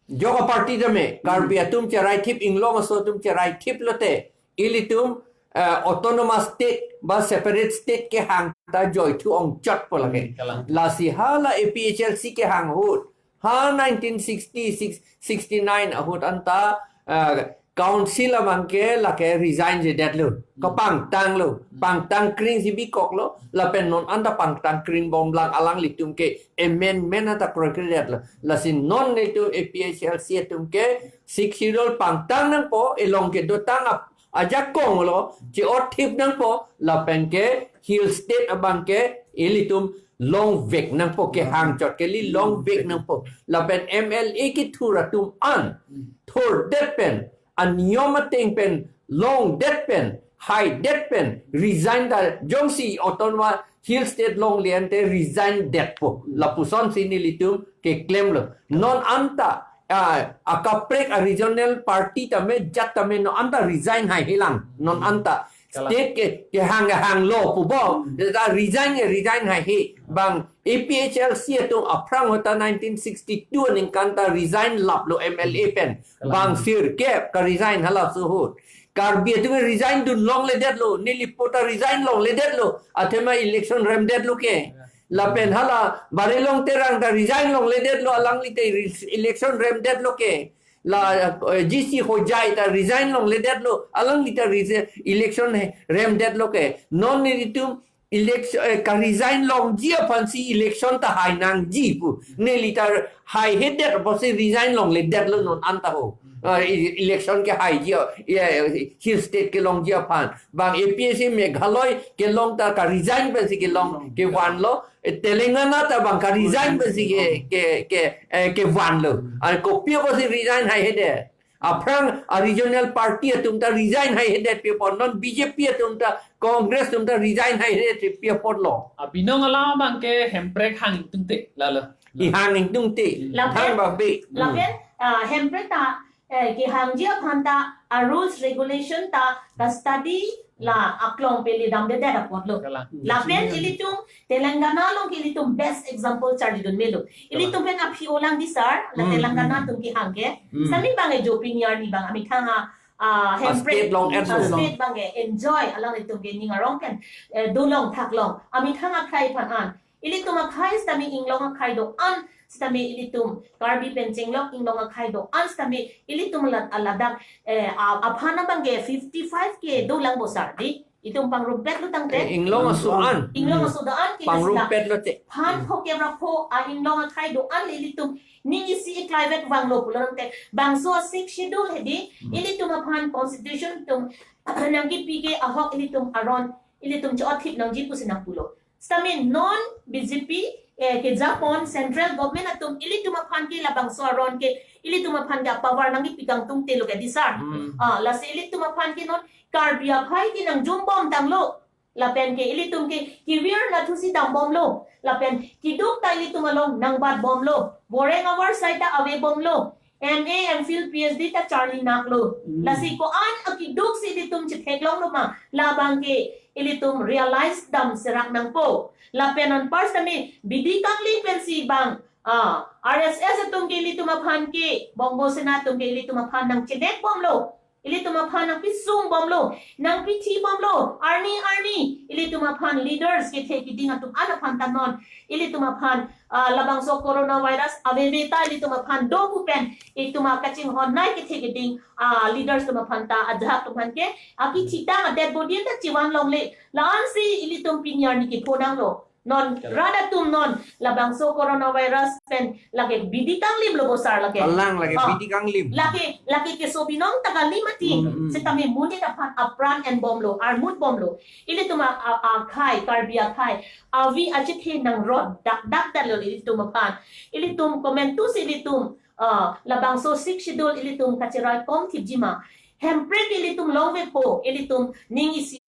Jok aparty tame, Karbi Hmm. atum cherai thip inglong aso atum cherai thiplo te. Ilitum, ah, autonomous state ba separate state kehang ta joithu ongchotpo lake. Hmm, kalang. Lasi hala A P H L C kehang ahut. Ha nineteen sixty-six, sixty-nine ahut anta, ah, council abang ke lake resign jedetlo. Hmm. Kapangtanglo. Hmm. Pangtang kring si bikoklo. Lapen non anta pangtang kring bomlang alanglitum ke amendment anta kroikredetlo. Lasi non netum A P H L C atum ke Sixth Schedule pangtang nangpo, elong kedotang ap-, ajakong lo, che-ot thip nangpo, lapen ke Hill State abang ke ilitum longvek nangpo, kehang chot kali longvek nangpo. Lapen M L A kethur atum an, thurdet pen, aniyom ateng pen, longdet pen, haidet pen, resign ta, jongsi Autonomous Hill State longle ante resign detpo. Lapusonsi nelitum keklemlo. Non anta, ah, akaprek a regional party tame jat tame non anta resign haihelang. Non anta Kalang. State ke, kehang hanglo pubo. Hmm. Data resign ke resign haihe. Bang A P H L C atum aphrang ahut ta nineteen sixty-two aningkan ta resign laplo M L A pen. Kalang. Bang sirkep ka resign halaso ahut. Karbi atum resign dun longledetlo. Nelipo ta resign longledetlo. Athema election remdetlo ke. Ya. Lapen hala Barilong Terang ta resign longledetlo, alangli ta re-, election remdetlo ke. La, eh, G C Hojai ta resign longledetlo, alangli ta resi-, election he-, remdetlo ke. Non nelitum election, eh, ka resign longji aphansi election ta hai nangji pu. Neli ta haihedet apotsi resign longledetlo non anta ho. Ah, e-, election ke haiji, eh, Hill State kelongji aphan. Bang A P H C Meghalaya kelong ta ka resign pensi kelong kevanlo. Eh, Telangana ta bang ka resign pensi ke, ke, ke, eh, kevanlo. An kopi apotsi resign haihedet. Aphrang a regional party atum ta resign haihedet pi apot, non B J P atum ta, Congress atum ta resign haihedet pi apotlo. Abinong alam abang ke Hemprek hang ingtungte, lalo. Ihang ingtungte. Hmm. Lapen, thang ba be. Lapen, ah, Hemprek ta, eh, kehangji aphan ta, a rules regulation ta, ka study la aklong pele damdedet apotlo. Kalang. Lapen ilitum Telangana along ke ilitum best example charlidun melo. Ilitum pen aphi olang di sir, la Hmm, Telangana hmm. atum kehang ke. Hmm. Sami bang e jo pini arni bang amethang a, ah, A Hemprek, state along, a state along. state bang e enjoy alanglitum ke ning arong pen, eh, dolong thaklong. Amethang akhai aphan an. Ilitum akhai sitame inglong akhai do-an sitame ilitum Karbi pen chenglok inglong akhai do-an sitame ilitum la-, ladak, eh, a-, aphan abang ke fifty-five ke dolang bo sir di. Itum pangrumpetlo tangte. Eh, inglong aso an. Inglong aso do-an ke Pangrumpetlo te. Phan Hmm. pho kemra pho a inglong akhai do-an le ilitum ning isi iklai vek vanglo pulo tangte. Bangso Sixth Schedule hedi Hmm. ilitum aphan constitution atum nangkipi ke ahok ilitum aron ilitum cho-othip nangji pusi nangpulo. Sitame non B J P, eh, kejapon central government atum ilitum aphan ke labangso aron ke ilitum aphan ke power nangkipi kangtungtelo ke di sir. Hmm. Ah, lasi ilitum aphan ke non Karbi akhai ke nangjumbom tanglo. Lapen ke ilitum ke kevir nathusi dambomlo. Lapen keduk ta ilitum along nangbatbomlo. Boreng avar sai ta avebomlo. M A, M Phil, P H D ta charli naklo. Hmm. Lasi ko-an akeduk si ilitum chetheklonglo ma. Labang ke ilitum realize dam serak nangpo. Lapen anpar sitame B D Kangli pensi bang, ah, R S S atum ke ilitum aphan ke, Bongo Sena atum ke ilitum aphan nangchedekbomlo. Ilitum aphan nangpisungbomlo, nangpithibomlo, arni arni, ilitum aphan leaders kethe keding atum an aphan ta non, ilitum aphan, ah, labangso coronavirus aveve ta ilitum aphan do pu pen, itum akachinghon nai kethe keding, ah, leaders atum aphan ta ajahak atum aphan ke, akithi ta a dead body ta chevan longle, la-ansi ilitum pini arni kepho nanglo. Non, Correct. rat atum non, labangso coronavirus pen lake B D Kanglim lo bo sir lake. Kalang lake Ah. B D Kanglim. Lake, lake keso binong ta kali mati. Mm, mm. Sitame monit aphan apran enbomlo, armutbomlo. Ilitum a, a, akhai, Karbi akhai. Avi achethe nangrot dak dak detlo ilitum aphan. Ilitum komentusi ilitum, ah, labangso Sixth Schedule ilitum kacheraikom thipji ma. Hemprek ilitum longvepo, ilitum ning isi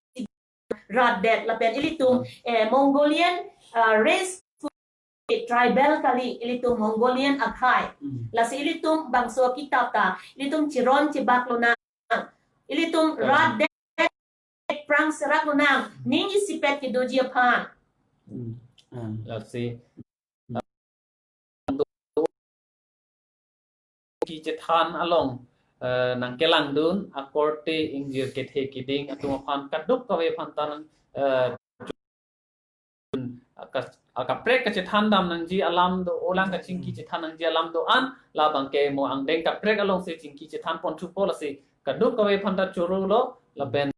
rat det lapen ilitum, eh, Mongolian, ah, race tribal kali ilitum Mongolian akhai. Hmm. Lasi ilitum bangso kitap ta, ilitum chiron chibak lonang. Ilitum Hmm. rat det prang serak lonang. Ning isipet kedoji aphan. Hmm. Hmm. Lasi kechethan along, eh, nangkelangdun akorte ingjir kethe keding atum aphan kadokave aphan ta nang, eh, ka-, kaprek kachethan dam nangji alam do, olang kachingki chethan nangji alam do-an, labang ke mo angdeng kaprek alongsi chingki chethan ponthupo lasi kadokave aphan ta chorolo lapen